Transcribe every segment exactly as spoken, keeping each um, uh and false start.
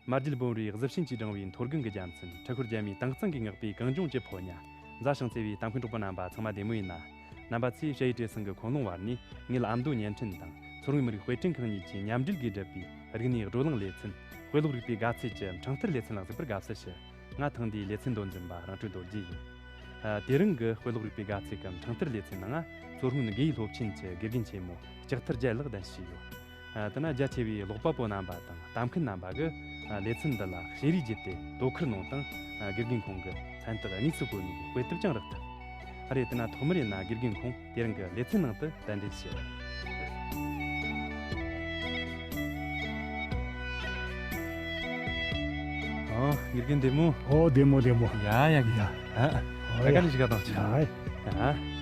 མ་རྒྱུད་སྤོམ་རའི་གཟི་བྱིན་གྱིས་བསྒྲེངས་པའི་འཐོར་གུང་གི་རྒྱལ་མཚན། འཁྲུལ་འཁོར་རྒྱལ་མོའི་དྭངས་གཙང་གི་ངག་པས་གངས་ལྗོངས་ཀྱི་ཕོ་ཉ། མཛའ་ཞིང་བརྩེ་བའི་གཏམ་མཁན་གྲོགས་པོ་རྣམ་པ། ཚང་མ་བདེ་མོ་ཡིན་ན། རྣམ་པ་ཚོས་ཞ་ཡི་བྲེ་སྲིན་གྱི་ཁོམ་ལོང་བར་ནས་ངེད་ཨ་མདོ་བརྙན་འཕྲིན་དང་མཚོ་སྔོན་མི་རིགས་དཔེ་སྐྲུན་ཁང་གཉིས་ཀྱིས་མཉམ་འབྲེལ་གྱིས་བསྒྲུབས་པའི་རིག་གནས་བགྲོ་གླེང་ལེ་ཚན། དཔེ་ཀློག་རིག་པའི་དགའ་ཚལ་གྱི་འཕྲིན་སྟར་ལེ་ཚན་ལ་གཟིགས་པར་དགའ་བསུ་ཞུ། ང་ཐེངས་འདིའི་ལེ་ཚན་མདོ་འཛིན་པ་རང་གྲོལ་རྡོ་རྗེ་ཡིན། ཨ། དེ་རིང་གི་དཔེ་ཀློག་རིག་པའི་དགའ་ཚལ་གྱི་འཕྲིན་སྟར་ལེ་ཚན་ནང་ང་མཚོ་སྔོན་དགེ་འོས་སློབ་ཆེན་གྱི་དགེ་རྒན་ཆེན་མོ་ལྕགས་ཐར་རྒྱལ་ལགས་གདན་ཞུས་ཡོད། ཨ། དེ་ན་རྒྱ་ཆེ་བའི་ཀློག་པ་པོ་རྣམ་པ་དང་གཏམ་མཁན་རྣམ་པ་གིས། ཨ། ལེ་ཚན་འདི་ལ་ཞེ་རེ་བརྒྱུད་དེ་དོ་ཁུར་གནང་དང་། ཨ། དགེ་རྒན་ཁོང་གིས་མཚན་རྟགས་དངོས་སུ་བཀོད་ནས་དཔེ་དེབ་ཀྱང་རག་ཐུབ། ཨ་རེད། དེ་ན་ཐོག་མར་ཡིན་ན་དགེ་རྒན་ཁོང་དེ་རིང་གི་ལེ་ཚན་ནང་དུ་གདན་འདྲེན་ཞུ། ཨོ། དགེ་རྒན་བདེ་མོ། ཨོ། བདེ་མོ་བདེ་མོ། ཡ་ཡ་ཡ། ཡ། ཨ། ཨོ། ད་ག་ཡ། ནས་ཞིག་ག་དང་ཆ། ཡ། ཡ། ཨ།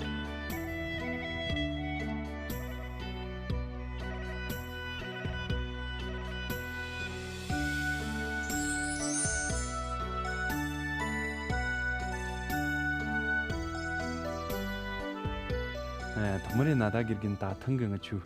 ཐོག་མར་ཡིན་ན་ད་དགེ་རྒན་ད་ཐེངས་གི་ང་ཆོའི།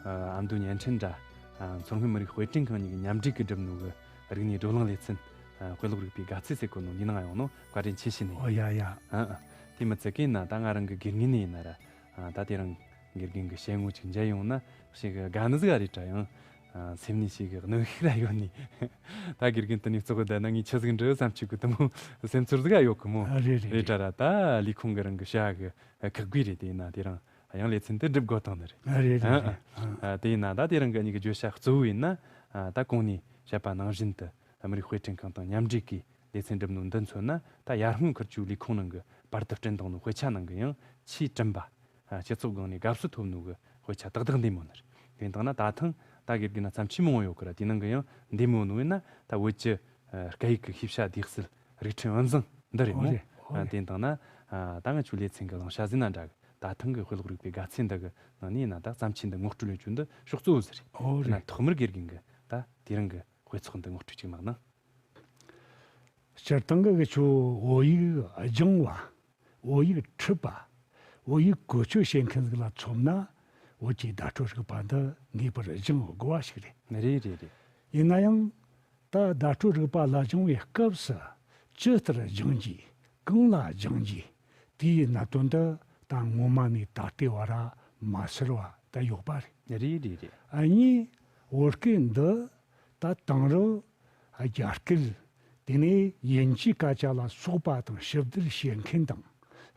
ཨ། ཨ་མདོ་བརྙན་འཕྲིན་དྲ། ཨ། མཚོ་སྔོན་མི་རིགས་དཔེ་སྐྲུན་ཁང་གཉིས་ཀྱིས་མཉམ་འབྲེལ་གྱིས་བསྒྲུབས་ནོ་གི་རིག་གནས་བགྲོ་གླེང་ལེ་ཚན། ཨ། དཔེ་ཀློག་རིག་པའི་དགའ་ཚལ་ཟེར་གོ་ནོ་འདི་ནང་ཡོང་ནོ་བཀའ་དྲིན་ཆེ་ཞུ་ནི། ཨོ་ཡ་ཡ། ཨ། ཨ། དེ་མི་ཚད་གི་ན་ད་ང་རང་གི་དགེ་རྒན་ནི་ཡིན་ན་ར། ཨ། ད་དེ་རིང་དགེ་རྒན་གྱི་ཞལ་ངོ་ཅིག་མཇལ་ཡོང་ན་ཞེ་གི་དགའ་ནི་ཟིག་ཨ་རེད་དྲ། ཡང་། ཨ། སེམས་ནས་ཞེ་གི་གནོན་ཤུགས་ར་ཡོད་ནི། ད་དགེ་རྒན་དེ་ནས་བཙོག་གི་བསྡད་ན་ངས་ཆི་ཟིག་འདྲི་བསམ་ཆུ་གི་དུ་མོ་སེམས་ཚོར་ཟིག་ཨ་ཡོད་གི་མོ། ཨ། རེད་རེད་རེད་རེད། དྲ་ར། ད་ལས་ཁུངས་གི་རང་གི་བྱ་གི་ཁག་དགོས་རེད། དེ་ཡིན་ན་དེ་རིང་ཡང་ལེ་ཚན་དེ་འགྲུབ་དགོས་དང་ནི་རེད། ཨ། རེད་རེད་རེད། ཨ། ཨ། དེ་ཡིན་ན་ད་དེ་རིང་གི་གཉིས་ཀྱི་བརྗོད་བྱ་གཙོ་བོ་ཡིན་ན། ཨ། ད་གོང་ནས་བཤད་པ་ནང་བཞིན་དུ་མི་རིགས་དཔེ་སྐྲུན་ཁང་དང་མཉམ་འབྲེལ་གྱིས་ལེ་ཚན་བསྒྲུབས་ནོ་འདི་མཚོན་ན། ད་ཡར་སྔོན་ཁུལ་ཆུ་ལས་ཁུངས་ནང་གི་པར་དུ་བསྐྲུན་བཏང་ནོ་དཔེ་ཆ་ནང་གི་ཡང་ཆེས་གྲུབ་པ། ཨ། སྤྱི་ཚོགས་སྒང་ནས་དགའ་བསུ་ཐོབ་ནོ་གི་དཔེ་ཆ་ཏག་ཏག་འདི་མོ་ནི་རེད། དེ་ཡིན་དང་ན་ད་ཐེངས་ད་དགེ་རྒན་ན་བརྩམས་ཆོས་མང་བོ་ཡོད་གི་ར། དེ་ནང་གི་ཡང་འདི་མོ་ནོ་ཡིན་ན་ད་བོད་ཀྱི། ཨ། སྐད་ཡིག་གི་ཤེས་བྱ་སྡེ་སྲིད་རིག་ཕྲན་དབུ་འཛིན་འདི་རེད་མོ། ཨོ་རེད། ཨོ་རེད། ཨ། དེ་ཡིན་དང་ན། ཨ། ད་ང་ཆོའི་ལེ་ཚན་གི་བླང་བྱ་ཟིན་ན་འདྲ་གི། ད་ཐེངས་གི་དཔེ་ཀློག་རིག་པའི་དགའ་ཚལ་འདི་གི་ནང་ནས་ན་ད་བརྩམས་ཆོས་འདི་ངོ་སྤྲོད་ལས་རྒྱུ་འདི་ཕྱོགས་གཙོ་བོ་ཟིག་རེད། ཨོ་རེད། དེ་ན་ཐོག་མར་དགེ་རྒན་གི་ད་དེ་རིང་གི་དཔེ་ཚོགས་འདི་ངོ་སྤྲོད་ཅིག་གནང་ན། སྤྱིར་བཏང་གི་གི་ཆོ་བོད་ཡིག་སྦྱང་བ། བོད་ཡིག་ཁྲིད་པ། བོད་ཡིག་བཀོལ་སྤྱོད་བྱེད་མཁན་ཟིག་ལ་མཚོན་ན། བོད་ཀྱི་བརྡ་སྤྲོད་རིག་པ་འདི་ངེས་པར་སྦྱང་དགོས་པ་ཞིག་རེད། རེད་རེད་རེད། ཡིན་ན་ཡང་། ད་བརྡ་སྤྲོད་རིག་པ་ལ་སྦྱང་བའི་སྐབས་སུ་ཇི་ལྟར་སྦྱང་རྒྱུ། གང་ལ་སྦྱང་རྒྱུ། དེའི་གནད་དོན་འདི་ད་ངོ་མ་ནས་ད་ལྟའི་བར་མ་ཤེས་པ་ད་ཡོད་པ་རེད། རེད་རེད་རེད། ཨ་ནི་བོད་སྐད་འདི་ད་དེང་རབས་རྒྱ་སྐད། དེ་ནས་དབྱིན་ཇིའི་སྐད་ཆ་ལ་སོགས་པ་དང་ཞིབ་བསྡུར་བྱེད་མཁན་དང་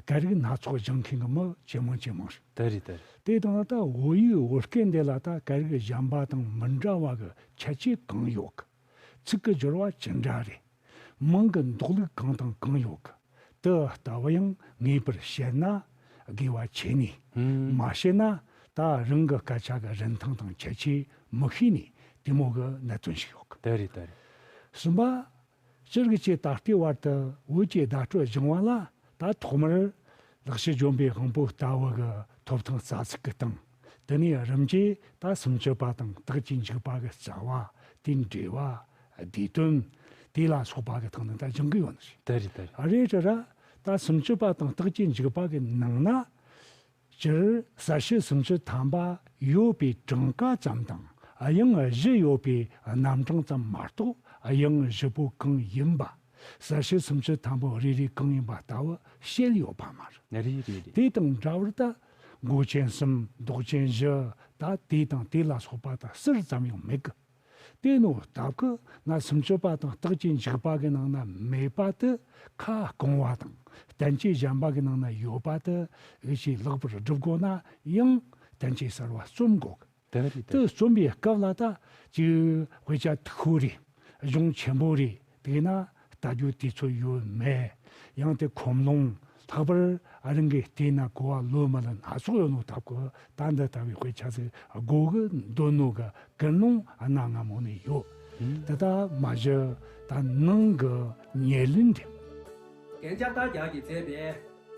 སྐད་རིགས་སྣ་ཚོགས་སྦྱང་མཁན་གྱི་མི་ཇེ་མང་ཇེ་མང་རེད། དེ་རེད་དེ་རེད། དེ་དང་ད་བོད་ཡིག་བོད་སྐད་འདི་ལ་ད་སྐད་རིགས་གཞན་པ་དང་མི་འདྲ་བ་གི་ཁྱད་ཆོས་གང་ཡོད་གི། ཚིག་གི་སྦྱོར་བ་ཅི་འདྲ་རེད། མིང་གི་འདོགས་ལུགས་གང་དང་གང་ཡོད་གི། དེ་ལྟ་བུ་ཡང་ངེས་པར་ཤེས་ན་དགེ་བ་ཆེ་ནི། ཧུམ། མ་ཤེས་ན་ད་རང་གི་སྐད་ཆ་གི་རིན་ཐང་དང་ཁྱད་ཆོས་མི་ཤེས་ནི་དེ་མོ་གི་གནད་དོན་ཞིག་ཡོད་གི། དེ་རེད་དེ་རེད། གསུམ་པ། སྤྱིར་གྱི་ཆེས་ད་ལྟའི་བར་དུ་བོད་ཀྱི་བརྡ་སྤྲོད་སྦྱང་བ་ལ་ད་ཐོག་མར་ལེགས་བཤད་ལྗོན་པའི་དབང་པོ་ལྟ་བུ་གི་ཐོབ་ཐང་རྩ་ཚིག་གི་སྟེང་། དེ་ནས་རིམ་གྱིས་ད་སུམ་ཅུ་པ་དང་རྟགས་ཀྱི་འཇུག་པ་གི་རྩ་བ། དེའི་འགྲེལ་བ། བསྡུས་དོན། དེ་ལ་སོགས་པ་གི་ཐོག་ནས་ད་སྦྱང་གི་ཡོད་ནི་རེད། དེ་རེད་དེ་རེད། རེད་རེད་ར། ད་སུམ་ཅུ་པ་དང་རྟགས་ཀྱི་འཇུག་པ་གི་ནང་ན། སྤྱིར་གསལ་བྱེད་སུམ་ཅུ་ཐམ་པ་ཡོད་པའི་གྲངས་ཀ་ཙམ་དང་དབྱངས་བཞི་ཡོད་པའི་རྣམ་གྲངས་ཙམ་མ་གཏོགས། དབྱངས་བཞི་པོ་གང་ཡིན་པ། གསལ་བྱེད་སུམ་ཅུ་ཐམ་པ་རེ་རེ་གང་ཡིན་པ་ལྟ་བུ་བཤད་ཡོད་པ་མ་རེད། རེད་རེད་རེད། དེ་དང་འདྲ་བར་ད་མགོ་ཅན་གསུམ། ལྡོག་ཅན་བཞི། ད་དེ་དང་དེ་ལ་སོགས་པ་ད་ཟུར་ཙམ་ཡང་མེད་གི། དེ་ནོ་སྟབས་ཀྱིས་ན་སུམ་ཅུ་པ་དང་རྟགས་ཀྱི་འཇུག་པ་གི་ནང་ན་མེད་པ་དེ་ཁ་སྐོང་བ་དང་། བསྟན་བཅོས་གཞན་པ་གི་ནང་ན་ཡོད་པ་དེ་འུ་ཆོས་ལེགས་པར་སྒྲུབ་དགོས་ན་ཡང་བསྟན་བཅོས་གསར་བ་རྩོམ་དགོས་གི། དེ་རེད་དེ། དེ་རྩོམ་པའི་སྐབས་ལ་ད་ཅིག་དཔེ་ཆ་མཐུག་པོ་རེད། གཞུང་ཆེན་པོ་རེད། དེ་ན་ལྟ་རྒྱུ་དུས་ཚོད་ཡོད་མེད། ཡང་དེ་ཁོམ་ལོང་ལྷག་པར་ཨ་རང་གི་བལྟས་ན་གོ་བ་ལོན་མ་ལོན་སྣ་ཚོགས་ཡོད་ནོ་སྟབས་ཀྱིས་ད་འདི་ལྟ་བུའི་དཔེ་ཆ་ཟིག་དགོས་གི་འདོད་ནོ་གི་ཀུན་སློང་གནའ་སྔ་མོ་ནས་ཡོད། ཧུམ། དེ་ལྟ་མ་གཞི་ད་ནང་གི་ཉེར་ལེན་རེད། རྒན་ལྕགས་ཐར་རྒྱལ་གྱིས་མཛད་པའི་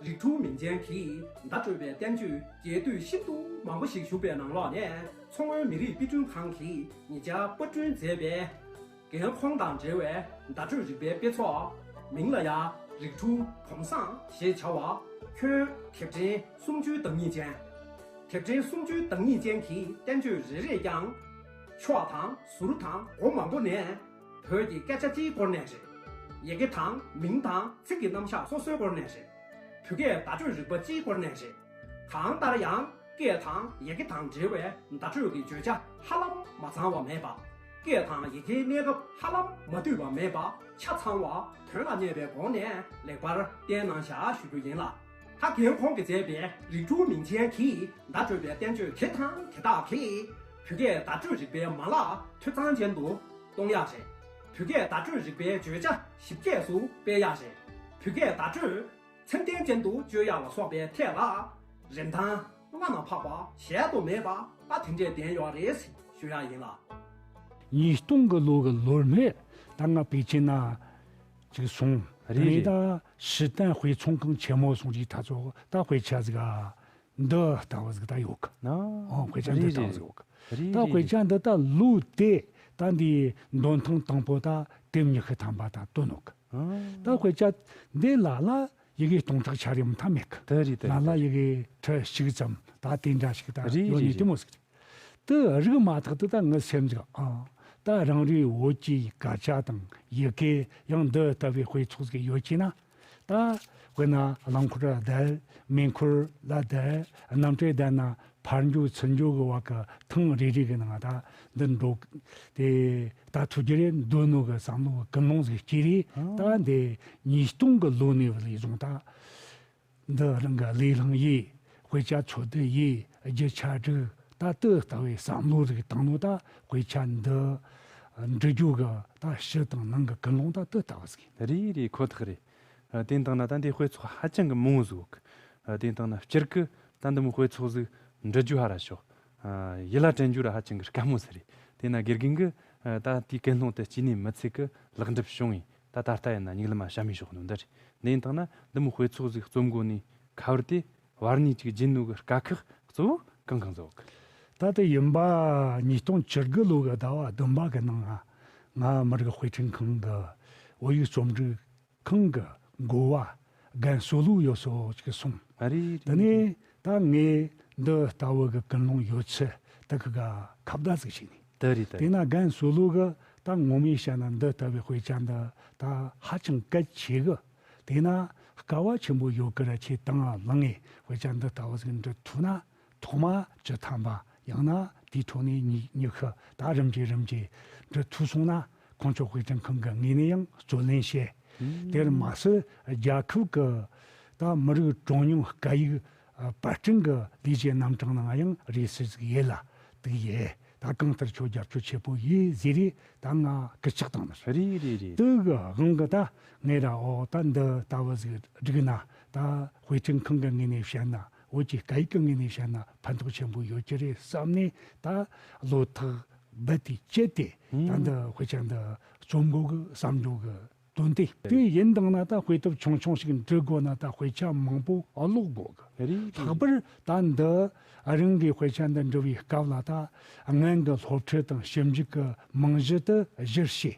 རིགས་དྲུག་མིང་ཅན་གྱི་བརྡ་སྤྲོད་པའི་བསྟན་བཅོས་རྒྱས་བསྡུས་ཤིན་ཏུ་མང་པོ་ཞིག་བཞུགས་པའི་ནང་ལོགས་ནས། མཚོ་སྔོན་མི་རིགས་དཔེ་སྐྲུན་ཁང་གིས་ཉེ་ཆར་པར་སྐྲུན་མཛད་པའི་རྒན་ཁོང་དང་འབྲེལ་བའི་བརྡ་སྤྲོད་རིག་པའི་དཔེ་ཚོགས། མིང་ལ་ཡང་རིགས་དྲུག་གོང་བཟང་ཞེས་བྱ་བ། ཁྱོན་དེབ་ཕྲེང་སུམ་ཅུའི་བདག་ཉིད་ཅན། དེབ་ཕྲེང་སུམ་ཅུའི་བདག་ཉིད་ཅན་གྱི་བསྟན་བཅོས་རེ་རེས་ཀྱང་། ཕྱོགས་དང་ཟུར་དང་སྒོ་མང་པོ་ནས། བོད་ཀྱི་སྐད་ཆ་སྤྱིའི་སྐོར་ནས་རེད། ཡི་གེ་དང་མིང་དང་ཚིག་གི་རྣམ་གཞག་སོ་སོའི་སྐོར་ནས་རེད། བོད་སྐད་བརྡ་སྤྲོད་རིག་པ་སྤྱིའི་སྐོར་ནས་རེད། གང་ལྟར་ཡང་སྐད་དང་ཡི་གེ་དང་འབྲེལ་བའི་བརྡ་སྤྲོད་ཀྱི་བརྗོད་བྱ་ཧ་ལམ་མ་ཚང་བ་མེད་པ། སྐད་དང་ཡི་གེའི་གནས་སྐབས་ཧ་ལམ་མ་འདུས་པ་མེད་པ་ཆ་ཚང་བ་དོན་ལ་གནས་པའི་སྒོ་ནས་ལེགས་པར་བསྟན་གནང་བཞག་ཞུ་རྒྱུ་ཡིན་ལ། ད་རྒན་ཁོང་གིས་མཛད་པའི་རིགས་དྲུག་མིང་ཅན་གྱིས་བརྡ་སྤྲོད་པའི་བསྟན་བཅོས་དེ་དང་དེ་དག་གིས་བོད་སྐད་བརྡ་སྤྲོད་རིག་པའི་མ་ལག་འཐུས་ཚང་ཅན་དུ་གཏོང་ཡག་རེད། བོད་སྐད་བརྡ་སྤྲོད་རིག་པའི་བརྗོད་བྱ་ཞིབ་རྒྱས་སུ་སྤེལ་ཡག་རེད། བོད་སྐད་བརྡ་སྤྲོད་ཚད་ལྡན་ཅན་དུ་བཅོས་ཡག་ལ་སོགས་པའི་ཐད་ལ་རིན་ཐང་སྔ་ན་འཕགས་པ་གཞལ་དུ་མེད་པ་ད་དེ་འདྲས་ལྡན་ཡོད་རེད་ཞུ་ཡག་ཡིན་ལ། ཉིས་སྟོང་གི་ལོ་གི་ལོ་སྨད་ད་ང་པེ་ཅིན་ན་ཅིག་སོང་། རེད་དེ་ནས་རེད། ད་ཧྲི་ཏན་དཔེ་ཚོང་ཁང་ཆེན་མོ་སོང་རྗེས་ད་ཚོ་ད་དཔེ་ཆ་ཟིག་ཨ་འདི་ལྟ་བུ་ཟིག་ད་ཡོད་གི། ཨ། ཨོ་དཔེ་ཆ་འདི་རེད་ལྟ་བུ་རེད། ཟིག་ཡོད་གི། རེད་ད་རེད་དཔེ་རེད། ཆ་འདི་ད་ལོ་དེ་ད་འདི་འདོན་ཐེངས་དང་པོ་ད་དེབ་ཉི་ཤུ་ཐམ་པ་ད་བཏོན་ནོ་གི། ཨ། ད་དཔེ་ཆ་འདི་ལ་ལ་ཡི་གེ་སྟོང་ཕྲག་ཆ་རེ་མཐའ་མེད་གི། དེ་རེད་དེ་ལ་རེད་ལ་དེ་ཡི་རེད། གེ་ཁྲི་གཅིག་ཙམ་ད་དེ་འདྲ་ཞིག་ད་རེད་ཡོད་ནི་རེད་དེ་མོ་རེད། ཟིག་རེད། དེ་རིག་མ་ཐག་ཏུ་ད་ངའི་སེམས་ཟིག་ཨ། ད་རང་རེའི་བོད་ཀྱི་སྐད་ཆ་དང་ཡི་གེ་ཡང་འདི་ལྟ་བུའི་དཔེ་ཚོགས་ཟིག་ཡོད་ཀྱི་ན། ད་དཔེར་ན་རླངས་འཁོར་བསྡད། མེ་འཁོར་ལ་བསྡད། གནམ་གྲུ་བསྡད་ན་ཕར་འགྲོ་ཚུར་འགྲོ་གི་བར་གི་ཐེངས་རེ་རེ་གི་ནང་ད་འདི་འགྲོ་དེ་ད་ཐུག་རྒྱུ་རེད་འདོད་ནོ་གི་བསམ་བློ་གི་ཀུན་སློང་ཟིག་སྐྱེས་རེད། ཨ། ད་འདི་ཉིས་སྟོང་གི་ལོ་ནས་ལས་བཟུང་ད། འདི་རང་གི་ལས་བླངས་ཡིས། དཔེ་ཆ་འཚོལ་བསྡུ་ཡིས། རྒྱུ་ཆ་སྒྲིག་ད་དེ་ལྟ་བུའི་བསམ་བློ་ཟིག་བཏང་ནོ་ད་དཔེ་ཆ་འདི་འབྲི་རྒྱུ་གི་ད་ཕྱི་དང་ནང་གི་ཀུན་སློང་ད་དེ་ལྟ་བུ་ཟིག་ཡིན། རེད་རེད། ཁོ་ཐག་རེད། ཨ། དེ་ཡིན་དང་ན་ད་འདི་དཔེ་ཚོགས་ཧ་ཅང་གི་མང་བོ་ཟིག་ཡོད་གི། ཨ། དེ་ཡིན་དང་ན་སྤྱིར་གི་ད་འདི་མོ་དཔེ་ཚོགས་ཟིག་འབྲི་རྒྱུ་ཧ་ར་ཞོག་ཨ། ཡིད་ལ་དྲན་རྒྱུ་ར་ཧ་ཅང་གི་དཀའ་མོ་ཟིག་རེད། དེ་ན་དགེ་རྒན་གི་ཨ། ད་དེའི་ཀུན་སློང་དེ་གཅིག་ནས་མི་ཚད་གི་ལེགས་འགྲུབ་བྱུང་ངས། ད་ད་ལྟ་ཡིན་ན་མྱིག་ལམ་མ་བྱ་མི་ཞོག་ནོ་འདི་རེད། འདི་ཡིན་དང་ན་འདི་མོ་དཔེ་ཚོགས་ཟིག་རྩོམ་དགོས་ནི་ཁ་བར་དེ་བར་ནས་ཅིག་བརྒྱུད་ནོ་གི་དཀའ་ཁག་གཙོ་བོ་གང་གང་ཟིག་ཡོད་གི། ད་ལྟ་ཡིན་པ་ཉིས་སྟོང་བཅུ་དགུ་ལོ་གི་ཟླ་བ་བདུན་པ་གི་ནང་ང་ང་མི་རིགས་དཔེ་སྐྲུན་ཁང་གི་བོད་ཡིག་རྩོམ་སྒྲིག་ཁང་གི་འགོ་བ་རྒན་བསོད་བློ་ཡོད་སོ་ཅིག་སོང་། ཨ་རེད་དེ་རེད་ནས་རེད། ད་ངས་འདི་ལྟ་བུ་གི་ཀུན་སློང་ཡོད་ཚད་དེ་གི་ག་ཁ་བརྡ་ཟིག་བྱས་ནས། དེ་རེད་དེ་དེ་རེད། ན་རྒན་བསོད་བློ་གི་ད་ངོ་མས་བཤད་ན་འདི་ལྟ་བུའི་དཔེ་ཆ་འདི་ད་ཧ་ཅང་གལ་ཆེ་གི། དེ་ན་དཀའ་བ་ཆེན་པོ་ཡོད་གི་ར། ཁྱེད་དང་བླངས་ངས་དཔེ་ཆ་འདི་ལྟ་བུ་ཟིག་འབྲི་ཐུབ་ན། ཐོག་མ་བཅུ་ཐམ་པ་ཡང་ན་དེའི་ཐོག་ནས་ཉི་ཉི་ཤུ་ད་རིམ་གྱིས་རིམ་གྱིས་འབྲི་ཐུབ་སོང་ན་ཁོང་ཚོ་དཔེ་སྐྲུན་ཁང་གི་ངོས་ནས་ཡང་རྩོད་ལེན་བྱེད། ཨུམ། དེར་མ་ཟད་རྒྱལ་ཁབ་ཀྱི་ད་མི་རིགས་གྲངས་ཉུང་སྐད་ཡིག་ཨ་པར་སྐྲུན་གྱི་ལས་བྱེད་རྣམ་གྲངས་ནང་ཡང་རེ་ཟུང་ཟིག་ཡོད་ལ་དེ་ཡོད། ད་གང་ལྟར་ཁྱོད་རྒྱབ་སྐྱོར་ཆེ་པོ་ཡོད་ཟེར་རེ་ད་ང་སྐུལ་ལྕག་བཏང་ནི་རེད། རེད་རེད་རེད། དེ་གི་དབང་གིས་ད་ངས་ར་ཨོ་ད་འདི་ལྟ་བུ་ཟིག་བསྒྲིགས་ན་ད་དཔེ་སྐྲུན་ཁང་གི་ངོས་ནས་བཤད་ན། བོད་ཀྱི་སྐད་ཡིག་གི་ངོས་ནས་བཤད་ན་ཕན་ཐོགས་ཆེན་པོ་ཡོད་ཀྱི་རེད་བསམ་ནས་ད་བློ་ཐག་རྦད་དེ་བཅད་དེ་ད་ཨང་། འདི་དཔེ་ཆ་འདི་རྩོམ་དགོས་གི་བསམ་འགྲོ་གི་དོན་དེ། དེ་ཡིན་དང་ན་ད་དཔེ་དེབ་ཆུང་ཆུང་ཞིག་འབྲི་དགོས་ན་ད་དཔེ་ཆ་མང་པོ་ཀློག་དགོས་གི། རེད་རེད། ལྷག་པར་ད་འདི་རང་གི་དཔེ་ཆ་འདི་འབྲི་བའི་སྐབས་ལ་ད་སྔོན་གྱི་སློབ་ཁྲིད་དང་ཞིབ་འཇུག་གི་རྨང་གཞི་དེ་གཞིར་བྱས།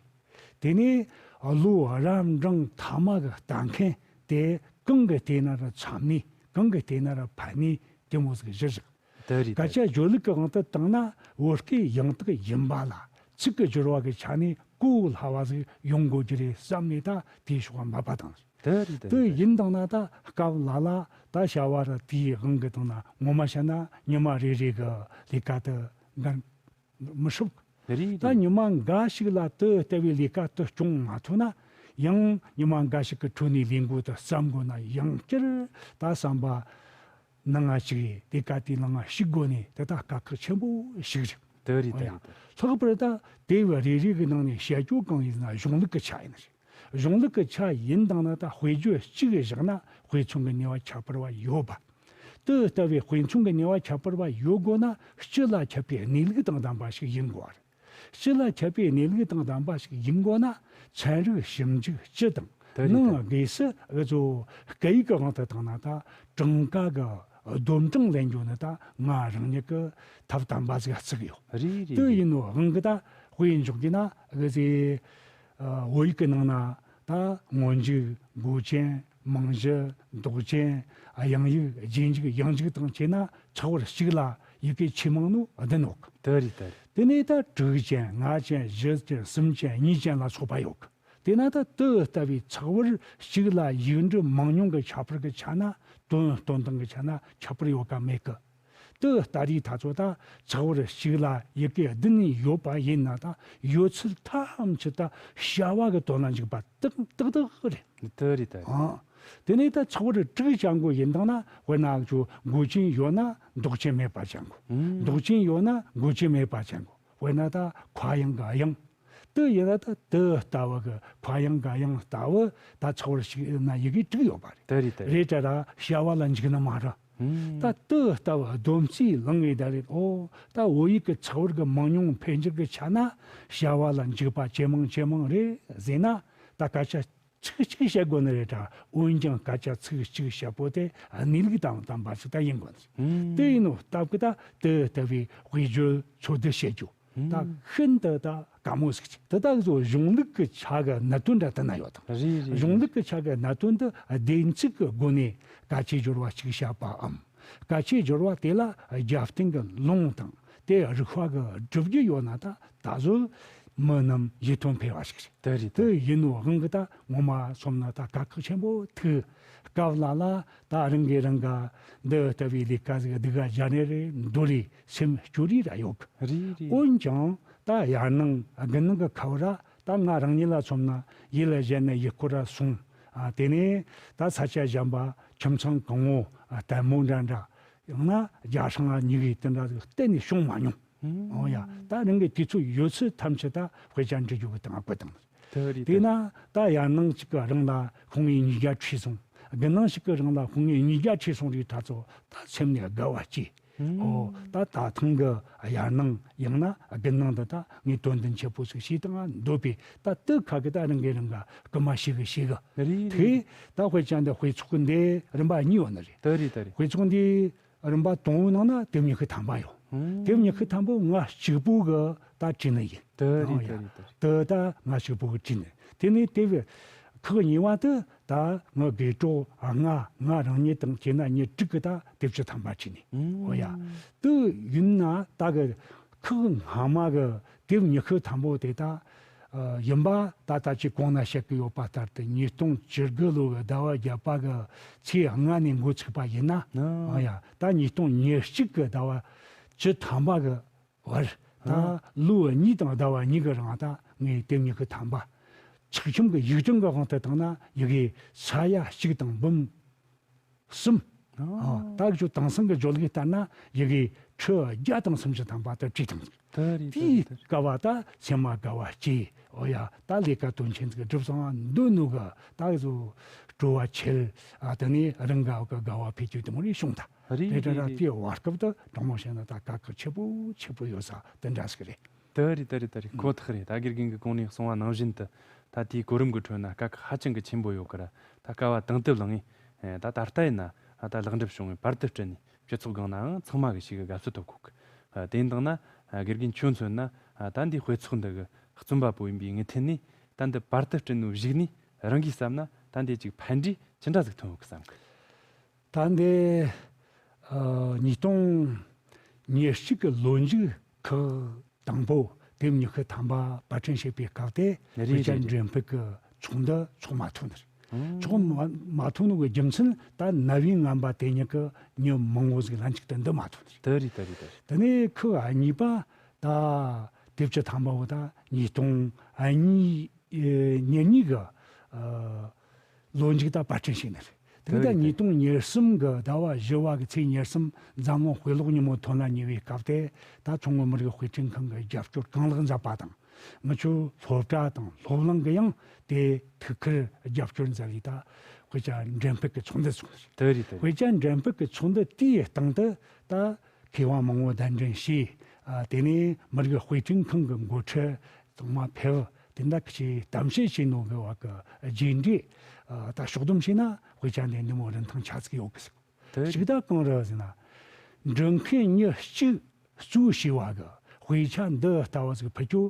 དེ་ནས་བློ་རབ་འབྲིང་ཐ་མ་གི་ལྟ་མཁན་དེ་གང་གི་ལྟས་ན་ར་འཚམ་ནི་གང་གི་ལྟས་ན་ར་ཕན་ནི་དེ་མོ་ཟིག་གཞིར་བཞག་དེ་རེད། སྐད་དེ་ཆ་བརྗོད་ལུགས་ཀྱི་དབང་དུ་བཏང་ན་བོད་སྐད་ཡང་དག་ཡིན་པ་ལ་ཚིག་གི་སྦྱོར་བ་གི་ཆ་ནས་གོ་སླ་བ་ཟིག་ཡོང་དགོས་ཀྱི་རེད་བསམ་ནས་ད་དེའི་ཕྱོགས་མ་པ་དང་། དེ་རེད་དེ་དེ་རེད། ཡིན་དང་ན་ད་སྐབས་ལ་ལ་ད་བྱ་བ་ར་དེའི་དབང་གི་བཏང་ན་ངོ་མ་བཤད་ན་ཉི་མ་རེ་རེ་གི་ལས་ཀ་དེ་འགན་མི་སྲུབ། རེད་ད་རེད། ཉི་མ་འགའ་ཞིག་ལ་དེ་ལྟ་བུའི་ལས་ཀ་དེ་སྐྱོང་མ་ཐུབ་ན་ཡང་ཉི་མ་འགའ་ཞིག་གི་འཕྲོ་ནས་ལས་འགོ་དེ་བརྩམ་དགོས་ན་ཡང་བསྐྱར་ད་བསམ་པ་ནང་ང་ཞིག་ལས་ཀ་དེའི་ནང་ང་ཞུགས་དགོས་ནས་དེ་ད་དཀའ་ཁག་ཆེན་པོ་ཞིག་རེད། དེ་རེད་དེ་རེད། ལྷག་པར་ད་དེ་བ་རེ་རེ་གི་ནང་ནས་བཤད་རྒྱུ་གང་ཡིན་ན་གཞུང་ལུགས་ཀྱི་ཆ་ཡིན་རེད། གཞུང་ལུགས་ཀྱི་ཆ་ཡིན་དང་ན་ད་དཔེ་བརྗོད་གཅིག་བཞག་ན་དཔེ་མཚོན་གྱི་ནུས་པ་ཁྱད་པར་བ་ཡོད་པ། དེ་ལྟ་བུའི་དཔེ་མཚོན་གྱི་ནུས་པ་ཁྱད་པར་བ་ཡོད་དགོས་ན་སྤྱི་ལ་ཁྱབ་པའི་གནས་ལུགས་དང་ལྡན་པ་ཞིག་ཡིན་དགོས་པ་རེད། སྤྱི་ལ་ཁྱབ་པའི་གནས་ལུགས་དང་ལྡན་པ་ཞིག་ཡིན་དགོས་ན་ཚན་རིག་ཞིབ་འཇུག་སྤྱི་དང་དེ་རེད་ནང་དེ་སྒོས་སུ་འུ་ཚོ་སྐད་ཡིག་གི་དབང་དུ་བཏང་ན་ད་གྲངས་ཀ་གི་སྡོམ་གྲངས་ལེན་རྒྱུ་ནི་ད་ང་རང་ཉིད་ཀྱི་ཐབས་དམ་པ་ཟིག་བརྩི་གི་ཡོད། རེད་རེད་དེ་རེད། ཡིན་ནོ་དབང་གིས་ད་དཔེ་འཇོག་གི་ན་འུ་ཚོའི་ཨ་བོད་ཡིག་གི་ནང་ན་ད་སྔོན་འཇུག་མགོ་ཅན། རྨང་གཞི། འདོགས་ཅན། དབྱངས་ཡིག་རྗེས་འཇུག་ཡང་འཇུག་དང་བཅས་ན་ཚེག་བར་གཅིག་ལ་ ཡི་གེ་ཆེས་མང་ནོ་བདུན་ཡོད་གི། དེ་རེད་དེ་རེད། དེ་ནས་ད་དྲུག་ཅན་ལྔ་ཅན་བཞི་ཅན་གསུམ་ཅན་གཉིས་ཅན་ལ་སོགས་པ་ཡོད་གི། དེ་ན་ད་དེ་ལྟ་བུའི་ཚེག་བར་གཅིག་ལ་ཡིག་འབྲུ་མང་ཉུང་གི་ཁྱད་པར་གྱི་ཆ་ན། དོན་སྟོན་སྟངས་ཀྱི་ཆ་ན་ཁྱད་པར་ཡོད་ག་མེད་གི། དེ་ལྟ་རེས་ད་ཚོ་ད་ཚེག་བར་གཅིག་ལ་ཡི་གེ་བདུན་ཡོད་པ་ཡིན་ན། ད་ཡོད་ཚུལ་ཐམས་ཅད་ད་བྱ་བ་གི་དོན་ལ་འཇུག་པ་ཏག་ཏག་ཏག་རེད། དེ་རེད་དེ་རེད། ཨང་། དེ་ནས་ད་ཚེག་བར་དྲུག་ཅན་གོ་ཡིན་དང་ན། དཔེར་ན་ཁྱོད་མགོ་ཅན་ཡོད་ན་མདོག་ཅན་མེད་པ་ཅན་གོ། ཨང་། མདོག་ཅན་ཡོད་ན་མགོ་ཅན་མེད་པ་ཅན་གོ། དཔེར་ན་ད་ཁ་དབྱངས་ག་དབྱངས། དེ་ཡིན་ན་ད་དེ་ལྟ་བུ་གི་ཁ་དབྱངས་ག་དབྱངས་ལྟ་བུ་ད་ཚེག་བར་གཅིག་ན་ཡི་གེ་དྲུག་ཡོད་པ་རེད། དེ་རེད་དེ་རེད། རེད་དྲ་ར་བྱ་བ་ལ་འཇུག་ནི་མ་རེད། ཨང་། ད་དེ་ལྟ་བུ་སྡོམ་རྩིས་ལང་ངེ་ད་རེད། ཨོ་ད་བོད་ཡིག་གི་ཚེག་བར་གི་མང་ཉུང་འཕེལ་འགྱུར་གི་ཆ་ན་བྱ་བ་ལ་འཇུག་པ་ཇེ་མང་ཇེ་མང་རེད་ཟེར་ན། ད་སྐད་ཆ་ཚིག་གཅིག་བཤད་དགོས་ནི་རེད་དྲ། འོན་ཀྱང་སྐད་ཆ་ཚིག་གཅིག་བཤད་པོ་དེ་གནས་ལུགས་དང་ལྡན་པ་ཞིག་ད་ཡིན་དགོས་ནི། ཨང་། དེ་ཡིན་ནོ་སྟབས་ཀྱིས་ད་དེ་ལྟ་བུའི་དཔེ་བརྗོད་ཚོད་ལྟ་བྱེད་རྒྱུ་ད་ཤིན་ཏུ་ད་དཀའ་མོ་ཟིག་ཅིག། དེ་དག་ཚོ་གཞུང་ལུགས་ཀྱི་ཆ་གི་གནད་དོན་འདྲ་དེ་ན་ཡོད་དང་། རེད་རེད། གཞུང་ལུགས་ཀྱི་ཆ་གི་གནད་དོན་དེ་བདེན་ཚིག་གི་སྒོ་ནས་སྐད་ཆའི་སྦྱོར་བ་གཅིག་བྱ་བའམ། སྐད་ཆའི་སྦྱོར་བ་དེ་ལ་རྒྱབ་རྟེན་གྱི་ལུང་དང་དེ་རིགས་པ་གི་སྒྲུབ་རྒྱུ་ཡོད་ན། ད་ད་གཟོད་མི་རྣམས་ཡིད་རྟོན་འཕེལ་བ་ཞིག་རེད། དེ་རེད། དེ་ཡིན་ནོ་དབང་གིས་ད་ངོ་མ་སོམ་ན་ད་དཀའ་ཁག་ཆེན་པོ་ཐུག། སྐབས་ལ་ལ་ད་རང་གིས་རང་ག་འདི་ལྟ་བུའི་ལས་ཀ་ཟིག་སྡུག་ག་རྒྱ་ནས་རེད་འདོད་རེས་སེམས་སྐྱོ་རེས་ར་ཡོད་གི། རེད་རེད། འོན་ཀྱང་ད་ཡར་ནང་དགུན་ནང་གི་ཁ་བར་ར་ད་ང་རང་ཉིད་ལ་མཚོན་ན་ཡིད་ལ་བཞེས་ནས་ཡུལ་སྐོར་ར་སོང་། ཨ། དེ་ནས་ད་ས་ཆ་གཞན་པ་ཁྱིམ་ཚང་གང་བོ་ལྟད་མོ་འདྲ་འདྲ། ཡང་ན་རྒྱ་སྲང་ང་གཉིས་ཀའི་དེ་འདྲ་ཟིག་གཏན་ནས་བྱུང་མ་མྱོང་། ཨོ་ཡ། ད་རང་གི་དུས་ཚོད་ཡོད་ཚད་ཐམས་ཅད་ད་དཔེ་ཆ་འབྲི་རྒྱུ་གི་སྟེང་བཀོད་བཏང་། དེ་རེད། དེས་ན་ད་ཡར་ནང་གཅིག་གི་རིང་ལ་ཤོག་ངོས་ཉིས་བརྒྱ་ཁྲིད་སོང་། དགུན་ནང་གཅིག་གི་རིང་ལ་ཤོག་ངོས་ཉིས་བརྒྱ་ཁྲིད་སོང་རིགས་ད་ཚོ་ད་སེམས་ནས་དགའ་བ་སྐྱེས། ཨོ་ད་ད་ཐེངས་གི་ཡར་ནང་ཡང་ན་དགུན་ནང་འདི་ད་ངས་དོན་དུ་འཆད་པོ་ཟིག་བྱས་དང་འདོད་པའི་ད་དེ་ཁ་གི་ད་རང་གི་རང་ག་སྐུལ་མ་ཞིག་གི་ཞིག་གི། རེད་རེད། དེ་ད་དཔེ་ཆ་འདི་དཔེ་ཚོགས་འདི་རིམ་པ་གཉིས་ཡོད་ནི་རེད། དེ་རེད་དེ་རེད། དཔེ་ཚོགས་འདི་རིམ་པ་དང་པོའི་ནང་ན་དེབ་ཉི་ཤུ་ཐམ་པ་ཡོད། ཨང་། དེབ་ཉི་ཤུ་ཐམ་པོ་ང་གཅིག་པུ་གི་ད་བྲིས་ནི་ཡིན། དེ་རེད། ཨང་། དེ་ཡ། རེད། དེ་རེད། དེ་ད་ང་གཅིག་པུ་གི་བྲིས་ནི། དེ་ནས་དེབ་ཁག་གཉིས་པ་དེ་ད་ང་དགེ་གྲོགས་ལྔ། ང་རང་ཉིད་དང་བྱས་ན་མི་དྲུག་གི་ད་དེབ་བཅུ་ཐམ་པ་བྲིས་ནི། ཨང་། འོ་ཡ། དེ་ཡིན་ན་ད་གི་ཁག་སྔ་མ་གི་དེབ་ཉི་ཤུ་ཐམ་པོ་དེ་ད། ཨ། ཡིན་པ་ད་ལྟ་ཅིག་གོང་ན་བཤད་ཀྱི་ཡོད་པ་ལྟར་དུ་ཉིས་སྟོང་བཅུ་དགུ་ལོ་གི་ཟླ་བ་བརྒྱད་པ་གི་ཚེས་ལྔ་ནས་འགོ་ཚུགས་པ་ཡིན་ན། ཨ། ཨ་ཡ། ད་ཉིས་སྟོང་ཉེར་གཅིག་གི་ཟླ་བ་བཅུ་ཐམ་པ་གི་བར། ད། ཨ། ལོ་གཉིས་དང་ཟླ་བ་གཉིས་ཀྱི་རིང་ད་ངས་དེབ་ཉི་ཤུ་ཐམ་པ། ཆག་ཁྱིམ་གྱི་ཡིག་ཕྲེང་གི་དབང་དུ་བཏང་ན་ཡི་གེ་ས་ཡ་གཅིག་དང་འབུམ་གསུམ། ཨ། ཨ། ད་ཁྱོད་དེང་སང་གི་བརྗོད་ཡིག་ལྟར་ན་ཡི་གེ་ཁྲི་བརྒྱ་དང་སུམ་ཅུ་ཐམ་པ་དེ་བྲིས་བཏང་། དེ་རེད། དེའི་དེ་རེད། སྐབས་བ་ད་སེམས་མ་དགའ་བ་སྐྱེས། འོ་ཡ། ད་ལས་ཀ་དོན་ཆེན་ཟིག་སྒྲུབ་སོང་བ་འདོད་ནོ་གི་ད་གཟོད་སྤྲོ་བ་ཆེ། ཨ། དེ་ནས་རང་ག་གི་དགའ་བ་འཕེལ་རྒྱུ་དེ་མོ་རེ་བྱུང་ད། རེད་དེ་འདྲ་རེད་ར། རེད། དེའི་བར་སྐབས་དུ་དྲང་མོ་བཤད་ན་ད་དཀའ་ཁག་ཆེ་པོ་ཆེ་པོ་ཡོད་ས་དེ་འདྲ་ཟིག་རེད། དེ་རེད། དེ་རེད། དེ་རེད། ཁོ་ཐག་རེད། ད་དགེ་རྒན་གྱིས་གོང་ནས་གསུངས་པ་ནང་བཞིན་དུ། ད་དེའི་གོ་རིམ་གྱི་ཁྲོད་ན་དཀའ་ཁག་ཧ་ཅང་གི་ཆེན་པོ་ཡོད་ཀི་ར། ད་དཀའ་བ་དང་དུ་བླངས་ངེས། ད་ད་ལྟ་ཡིན་ན་ད་ལེགས་འགྲུབ་བྱུང་བའི་བར་དུ་བསྐྲུན་ནས་སྤྱི་ཚོགས་སྒང་ནའང་ཚང་མ་གི་ཞིག་གི་དགའ་བསུ་ཐོབ་གོ་གི། དེ་ཡིན་དང་ན་དགེ་རྒན་ཁྱོད་མཚོན་ན་ད་འདི་དཔེ་ཚོགས་འདི་གི་རྩོམ་པ་པོ་ཡིན་པའི་ངེས་ཐེན་ནས་ད་འདི་བར་དུ་བསྐྲུན་ནོ་གཞུག་ནས་རང་གིས་བསམ་ན་ད་འདི་ཅིག་ཕན་འབྲས་ཅི་འདྲ་ཟིག་ཐོན་ཡོད་གི་བསམ་གི། ད་འདི། ཨ། ཉིས་སྟོང་ཉེར་གཅིག་གི་ལོ་མཇུག་ཁག་དང་པོ་དེབ་ཉི་ཤུ་ཐམ་པ་པར་སྐྲུན་བྱེད་པའི་སྐབས་དེ། རེད་དཔེ་ཆ། རེད། འགྲེམས་སྤེལ་གྱི་ཚོགས་འདུ་ཚོགས་མ་ཐུབ་ནི་རེད། ཨང་། ཚོགས་མ་མ་ཐུབ་ནོ་གི་རྒྱུ་མཚན་ད་ནབ་བི་ངན་པ་དེ་ཉིད་ཀྱི་མྱི་མང་བོ་ཟིག་ལན་གཅིག་ཏུ་འདུ་མ་ཐུབ་ནི་རེད། དེ་རེད། དེ་རེད། དེ་རེད། དེ་ནས་ཁག་གཉིས་པ་ད་དེབ་བཅུ་ཐམ་པ་བོ་ད་ཉིས་སྟོང་གཉིས། ཨེ། ཉེར་གཉིས་གི། ཨ། ལོ་མཇུག་ད་པར་སྐྲུན་བྱས་ནི་རེད། དེ་ད་རེད། ཉིས་སྟོང་ཉེར་གསུམ་གི་ཟླ་བ་བཞི་བ་གི་ཚེས་ཉེར་གསུམ་འཛམ་གླིང་དཔེ་ཀློག་ཉིན་མོ་ཐོན་ལ་ཉེ་བའི་སྐབས་དེ། ད་མཚོ་སྔོན་མི་རིགས་དཔེ་སྐྲུན་ཁང་གི་རྒྱབ་སྐྱོར་གང་ལེགས་མཛད་པ་དང་། ངི་ཆོ་སློབ་གྲྭ་དང་སློབ་གླིང་གི་ཡང་དེ་ཐུགས་ཁུར་རྒྱབ་སྐྱོར་མཛད་ལས་ད་དཔེ་ཆ་འགྲེམས་སྤེལ་གི་ཚོགས་འདུ་ཚོགས། དེ་རེད། དེ་རེད། དཔེ་ཆ་འགྲེམས་སྤེལ་གི་ཚོགས་འདུ་དེའི་སྟེང་དུ་ད་མཁས་དབང་མང་བོ་གདན་འདྲེན་བྱས། ཨ། དེ་ནས་མི་རིགས་དཔེ་སྐྲུན་ཁང་གི་འགོ་ཁྲིད་ཚང་མ་ཕེབས། དེ་འདྲ་གི་ཅིག་གཏམ་བཤད་བྱས་ནོ་གི་བ་གི་རྗེས་འབྲས། ཨ། ད་ཕྱོགས་བསྡོམས་བྱས་ན་དཔེ་ཆ་འདི་འདི་མོ་རིན་ཐང་ཆ་ཙིག་ཡོད་གི་ཟིག། དེ་ཅིག་ད་གང་རེད་ཟེར་ན། འབྲི་མཁན་མྱི་གཅིག་གཙོས་བྱས་བ་གི་དཔེ་ཆ་འདི་ལྟ་བུ་ཟིག་ཕུད་རྒྱུ་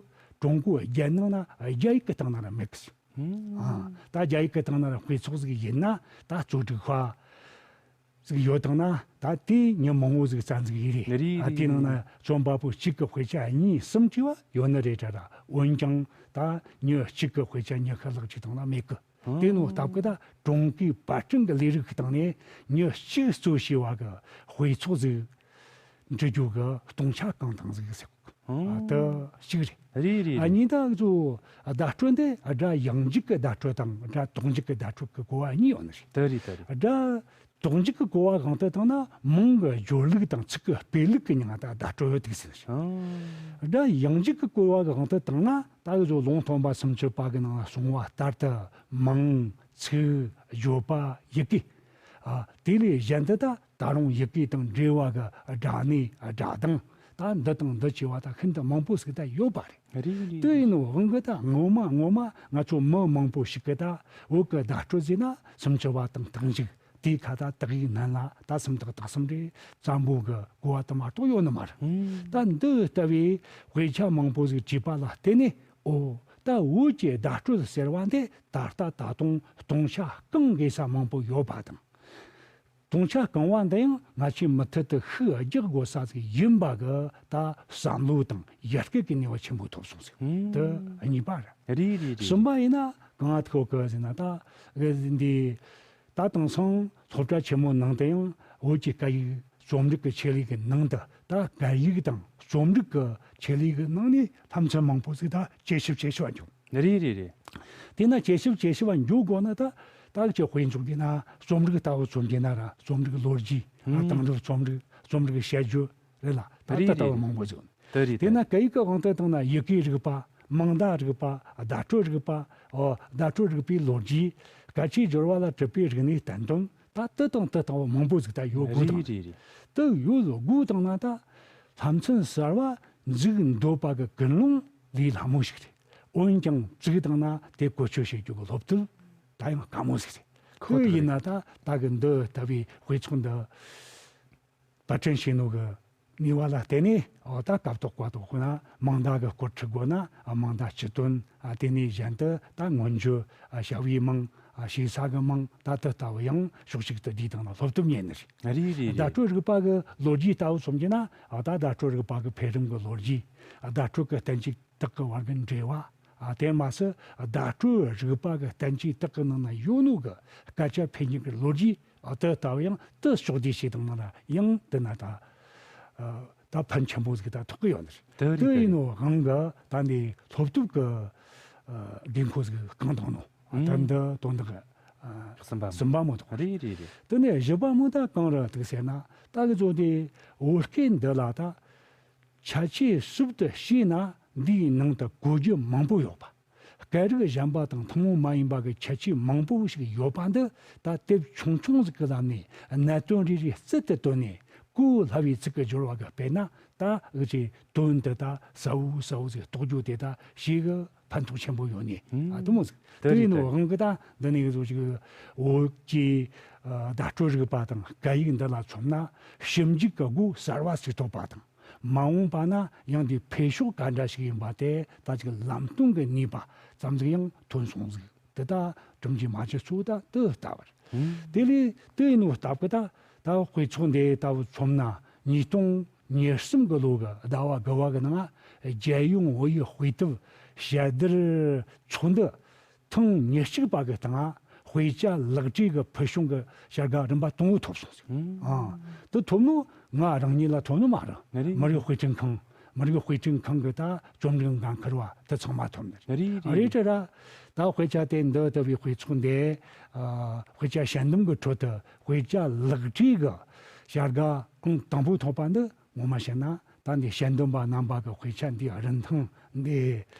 ཀྲུང་གོ་རྒྱལ་ནང་ན་རྒྱ་ཡིག་གི་སྟེང་ན་ར་མེད་གི་ཟིག། ཨང་། ཨ། ད་རྒྱ་ཡིག་གི་སྟེང་ན་ར་དཔེ་ཚོགས་ཟིག་ཡིན་ན་ད་གཙོ་སྒྲིག་པ། ཟིག་ཡོད་དང་ན་ད་དེ་མྱི་མང་བོ་ཟིག་རྩ་འཛུགས་ཡིན་རེད། རེད། ཨ་རེད། དེའི་ནང་ན་རེད། བཙོན་པ་པོ་གཅིག་གི་དཔེ་ཆ་གཉིས་གསུམ་བྲིས་པ་ཡོད་ནི་རེད་དྲ་ར། འོན་ཀྱང་ད་མྱི་གཅིག་གི་དཔེ་ཆ་ཉི་ཤུ་ལྷག་ཅིག་དང་ན་མེད་གི། ཨང་། དེ་ནོ་སྟབས་ཀི་ད་ཀྲུང་གོའི་པར་སྐྲུན་གི་ལས་རིགས་ཀྱི་སྟེང་ནས་མྱི་གཅིག་གཙོ་བྱས་པ་གི་དཔེ་ཚོགས་ཟིག་འབྲི་རྒྱུ་གི་སྟོང་ཆ་གང་དང་ཟིག་ཟེར། ཨང་། ཨ་དེ་གཅིག་རེད། རེད་རེད། ཨ་རེད། གཉིས་ད་གཙོ་བོ་བརྡ་སྤྲོད་འདི་སྒྲ་ཡང་འཇུག་གི་བརྡ་སྤྲོད་དང་སྒྲ་དོག་འཇུག་གི་བརྡ་སྤྲོད་ཀྱི་གོ་བ་གཉིས་ཡོད་ནི་རེད། དེ་རེད། དེ་རེད། སྒྲ་དོག་འཇུག་གི་གོ་བ་གང་དུ་བཏང་ན་མིང་གི་སྦྱོར་ལུགས་དང་ཚིག་གི་སྤེལ་ལུགས་ཀྱི་མྱིང་ད་བརྡ་སྤྲོད་ཡོད་དུས་ཟེར། ཨང་། སྒྲ་ཡང་འཇུག་གི་གོ་བ་གི་དབང་དུ་བཏང་ན་ད་གི་ཚོ་ལུང་སྟོན་པ་སུམ་ཅུ་པ་གི་ནང་ལ་གསུངས་པ་ལྟར་དུ་མིང་ཚིག་བརྗོད་པ་ཡི་གེ། ཨ་དེ་ལས་གཞན་དུ་ད་ད་རུང་ཡི་གེ་དང་འབྲེལ་བ་གི་སྒྲ་གནས་སྒྲ་གདངས་ད་འདི་དང་འདི་བྱས་པ་ད་ཤིན་ཏུ་མང་པོ་ཟིག་ད་ཡོད་པ་རེད། རེད་རེད། དེ་ཡིན་ནོ་དབང་གི་ད་ངོ་མ་ངོ་མ་ང་ཚོ་མི་མང་པོ་ཞིག་གི་ད་བོད་གི་བརྡ་སྤྲོད་ཟེར་ན་སུམ་ཅུ་པ་དང་རྟགས་འཇུག་དེའི་ཁ་ད་དག་ཡིག་སྣ་ལ་ད་སུམ་རྟགས་དག་གསུམ་རེ་བཙན་པོ་གི་གོ་བ་དུ་མ་གཏོགས་ཡོད་ནི་མ་རེད། ཨང་། ད་འདི་ལྟ་བུའི་དཔེ་ཆ་མང་པོ་ཟིག་བྲིས་པ་ལ་བརྟེན་ནས་ཨོ་ད་བོད་ཀྱི་བརྡ་སྤྲོད་ཟེར་བ་འདི་ད་ལྟ་ད་དུང་སྟོང་ཆ་བསྐང་དགོས་ས་མང་པོ་ཡོད་པ་དང་། སྟོང་ཆ་བསྐང་བ་འདི་ཡང་ང་ཚོས་མུ་མཐུད་དུ་ཤུགས་རྒྱག་དགོས་ས་ཟིག་ཡིན་པ་གི་ད་བསམ་བློ་དང་ཡར་སྐུལ་གྱི་ནུས་པ་ཆེན་པོ་ཐོབ་སོང་ཟིག་ཨང་། འདི་གཉིས་པ་རེད། རེད་རེད་རེད། གསུམ་པ་ཡིན་ན་གང་ཐུག་གི་ཟེར་ན་ད་འདི། ད་དེང་སང་སློབ་གྲྭ་ཆེན་མོའི་ནང་དུ་ཡང་བོད་ཀྱི་སྐད་ཡིག་རྩོམ་རིག་གི་ཆེད་ལས་ཀྱི་ནང་དུ་ད་སྐད་ཡིག་དང་རྩོམ་རིག་གི་ཆེད་ལས་ཀྱི་ནང་ནས་བསླབ་ཚན་མང་པོ་ཞིག་ད་དཔྱད་ཞིབ་བྱེད་ཤོག་འཇོག་རེད་རེད་རེད། དེས་ན་དཔྱད་ཞིབ་བྱེད་ཤེས་པ་འཇོག་དགོས་ན་ད་ད་ཀྱི་དཔེ་འཇོག་དགོས་ན་རྩོམ་རིག་ལྟ་བུ་རྩོམ་དགོས་ན་ར་རྩོམ་རིག་ལོ་རྒྱུས་ཨ་ཨང་། དེང་རབས་རྩོམ་རིག་རྩོམ་རིག་དཔྱད་བརྗོད་རེད་ལ་ད་རེད་ད་ལྟ་བུ་རེད་མང་པོ་ཞིག་དེ་རེད་དེ་ན་དེ་སྐད་ཡིག་གི་དབང་དུ་བཏང་ན་ཡི་གེའི་རིག་པ། མིང་བརྡ་རིག་པ། བརྡ་སྤྲོད་རིག་པ། ཨོ་བརྡ་སྤྲོད་རིག་པའི་ལོ་རྒྱུས། སྐད་ཆའི་སྦྱོར་བ་ལ་གྲུབ་པའི་རིག་གནས་བསྟན་དོན། ད་དེ་དང་དེ་ལྟ་བུ་མང་པོ་ཞིག་ད་ཡོད་དགོས་དང་། རེད་རེད་རེད། དེ་ཡོད་དགོས་དང་ན་ད་བསླབ་ཚན་གསར་བ་འཛུགས་འདོད་པ་གི་ཀུན་སློང་ལས་སླ་མོ་ཞིག་རེད། འོན་ཀྱང་བཙུགས་དང་ན་དེ་བཀོལ་སྤྱོད་བྱེད་རྒྱུ་གི་སློབ་ཐུབ་ད་ཡང་དཀའ་མོ་ཞིག་རེད། ཁོ་དེ་ཐག་ཡིན་རེད། ན་ད་ད་གི་འདི་ལྟ་བུའི་དཔེ་ཚོགས་འདི། པར་སྐྲུན་བྱས་ནོ་གི་ནུས་པ་ལ་བརྟེན་ནས་འོ་ད་སྐབས་ཐོག་བཀའ་ཐོག་ཁོ་ན་མིང་བརྡ་གི་སྐོར་ཁྲིད་དགོས་ན་མིང་བརྡ་སྤྱི་དོན་དེ་ནས་གཞན་དུ་ད་མངོན་བརྗོད་བྱ་བའི་མིང་ཞེ་ས་གི་མིང་ད་དེ་ལྟ་བུ་ཡང་ཕྱོགས་གཅིག་ཏུ་བསྡུས་དང་ན་སློབ་ཐུབ་ཉན་ནི་རེད། རེད་རེད་རེད། བརྡ་སྤྲོད་རིག་པ་གི་ལོ་རྒྱུས་ལྟ་བུ་སོམ་གྱི་ན་ད་བརྡ་སྤྲོད་རིག་པ་གི་འཕེལ་རིམ་གི་ལོ་རྒྱུས། བརྡ་སྤྲོད་གི་གཏན་ཚིགས་དག་གི་བར་གི་འབྲེལ་བ། ཨ་དེ་མ་ཟད་བརྡ་སྤྲོད་རིག་པ་གི་གཏན་ཚིགས་དག་གི་ནང་ན་ཡོད་ནོ་གི་སྐད་ཆ་འཕེལ་འགྱུར་གི་ལོ་རྒྱུས། ཨ་དེ་ལྟ་བུ་ཡང་དེ་ཕྱོགས་བསྡུས་བྱས་དང་ན་ཡང་དེ་ན་ད་ཨ་ད་ཕན་ཆེན་པོ་ཟིག་ད་ཐོགས་གི་ཡོད་ནི་རེད། དེ་རེད་དེ་ཡིན་ནོ་དབང་གི་ད་འདི་སློབ་དེབ་གི་ཨ་དགོས་མཁོ་ཟིག་གང་དང་ནོ། ཨ་ད་ཨང་། འདི་དོན་དག་ཨ་གསུམ་པ་མོ། གསུམ་པ་མོ་དང་། རེད་རེད་རེད། དེ་ནས་བཞི་པ་མོ་ད་གང་རེད་འདུག་ཟེར་ན་ད་གི་ཚོ་དེ་བོད་སྐད་འདི་ལ་ད། ཁྱད་ཆོས་ཟབ་ཏུ་ཕྱེ་ན་འདིའི་ནང་དུ་གོ་རྒྱུ་མང་པོ་ཡོད་པ། སྐད་རིགས་གཞན་པ་དང་ཐུན་མོང་མ་ཡིན་པ་གི་ཁྱད་ཆོས་མང་པོ་ཞིག་ཡོད་པ་འདི་ད་དེབ་ཆུང་ཆུང་ཟིག་གི་ལམ་ནས་གནད་དོན་རེ་རེ་རྩལ་དུ་བཏོན་ནས་གོ་སླ་བའི་ཚིག་གི་སྦྱོར་བ་གི་དཔེར་ན་ད་འུ་ཅག་དོན་འདི་ད་གསལ་བོ་གསལ་བོ་ཟིག་རྟོགས་རྒྱུ་དེ་ད་ཞེ་གི་ཕན་ཐོགས་ཆེན་པོ་ཡོད་ནི། ཨ་དེ་མོ་ཟིག་དེ་ཡིན་ནོ་དབང་གི་ད་འདི་ནས་གི་ཟོ་ཅིག་བོད་ཀྱི་བརྡ་སྤྲོད་རིག་པ་དང་སྐད་ཡིག་འདི་ལ་མཚོན་ན་ཞིབ་འཇུག་གི་སྒོ་གསར་བ་ཞིག་ཐོབ་པ་དང་། མ་འོངས་པ་ན་ཡང་དེའི་འཕེལ་ཕྱོགས་ག་འདྲ་ཞིག་ཡིན་པ་དེ་ད་ཅིག་ལམ་སྟོན་གྱི་ནུས་པ་ཙམ་ཟིག་ཡང་ཐོན་སོང་ཟིག་དེ་ད་གྲུབ་འབྲས་མ་ཇི་ཚོ་ད་དེ་ལྟ་བར། ཨང་། དེ་ལས་དེ་ཡིན་ནོ་སྟབས་ཀྱི་ད་ད་དཔེ་ཚོགས་འདི་ལྟ་བུ་མཚོན་ན་ཉིས་སྟོང་ཉེར་གསུམ་གི་ལོ་གི་ཟླ་བ་དགུ་བ་གི་ནང་རྒྱལ་ཡོངས་བོད་ཡིག་དཔེ་དེབ་དཔྱད་བསྡུར་ཚོགས་འདུ། ཐེངས་ཉེར་གཅིག་པ་གི་སྟེང་དཔེ་ཆ་ལག་བྲིས་ཀྱི་ཕུལ་བྱུང་གི་བྱ་དགའ་རིམ་པ་དང་པོ་ཐོབ་སོང་ཟིག་ཨང་། ཨང་། དེ་ཐོབ་ནོ་ང་རང་ཉིད་ལ་ཐོབ་ནོ་མ་རེད། ང་རེད། མི་རིགས་དཔེ་སྐྲུན་ཁང་། མི་རིགས་དཔེ་སྐྲུན་ཁང་གི་ད་རྩོམ་སྒྲིག་འགན་འཁུར་བ་དེ་ཚང་མ་ཐོབ་ནི་རེད། རེད་རེད་རེད། རེད་དྲ་ར། ད་དཔེ་ཆ་དེ་འདི་ལྟ་བུའི་དཔེ་ཚོགས་འདི་ཨ་དཔེ་ཆ་དཔྱད་འདེམས་གི་ཁྲོད་དུ་དཔེ་ཆ་ལག་བྲིས་གི་བྱ་དགའ་ཨང་དང་པོ་ཐོབ་པ་འདི། ངོ་མ་བཤད་ན་ད་འདི་དཔྱད་འདེམས་པ་རྣམ་པ་གི་དཔེ་ཆ་འདིའི་རིན་ཐང་འདི་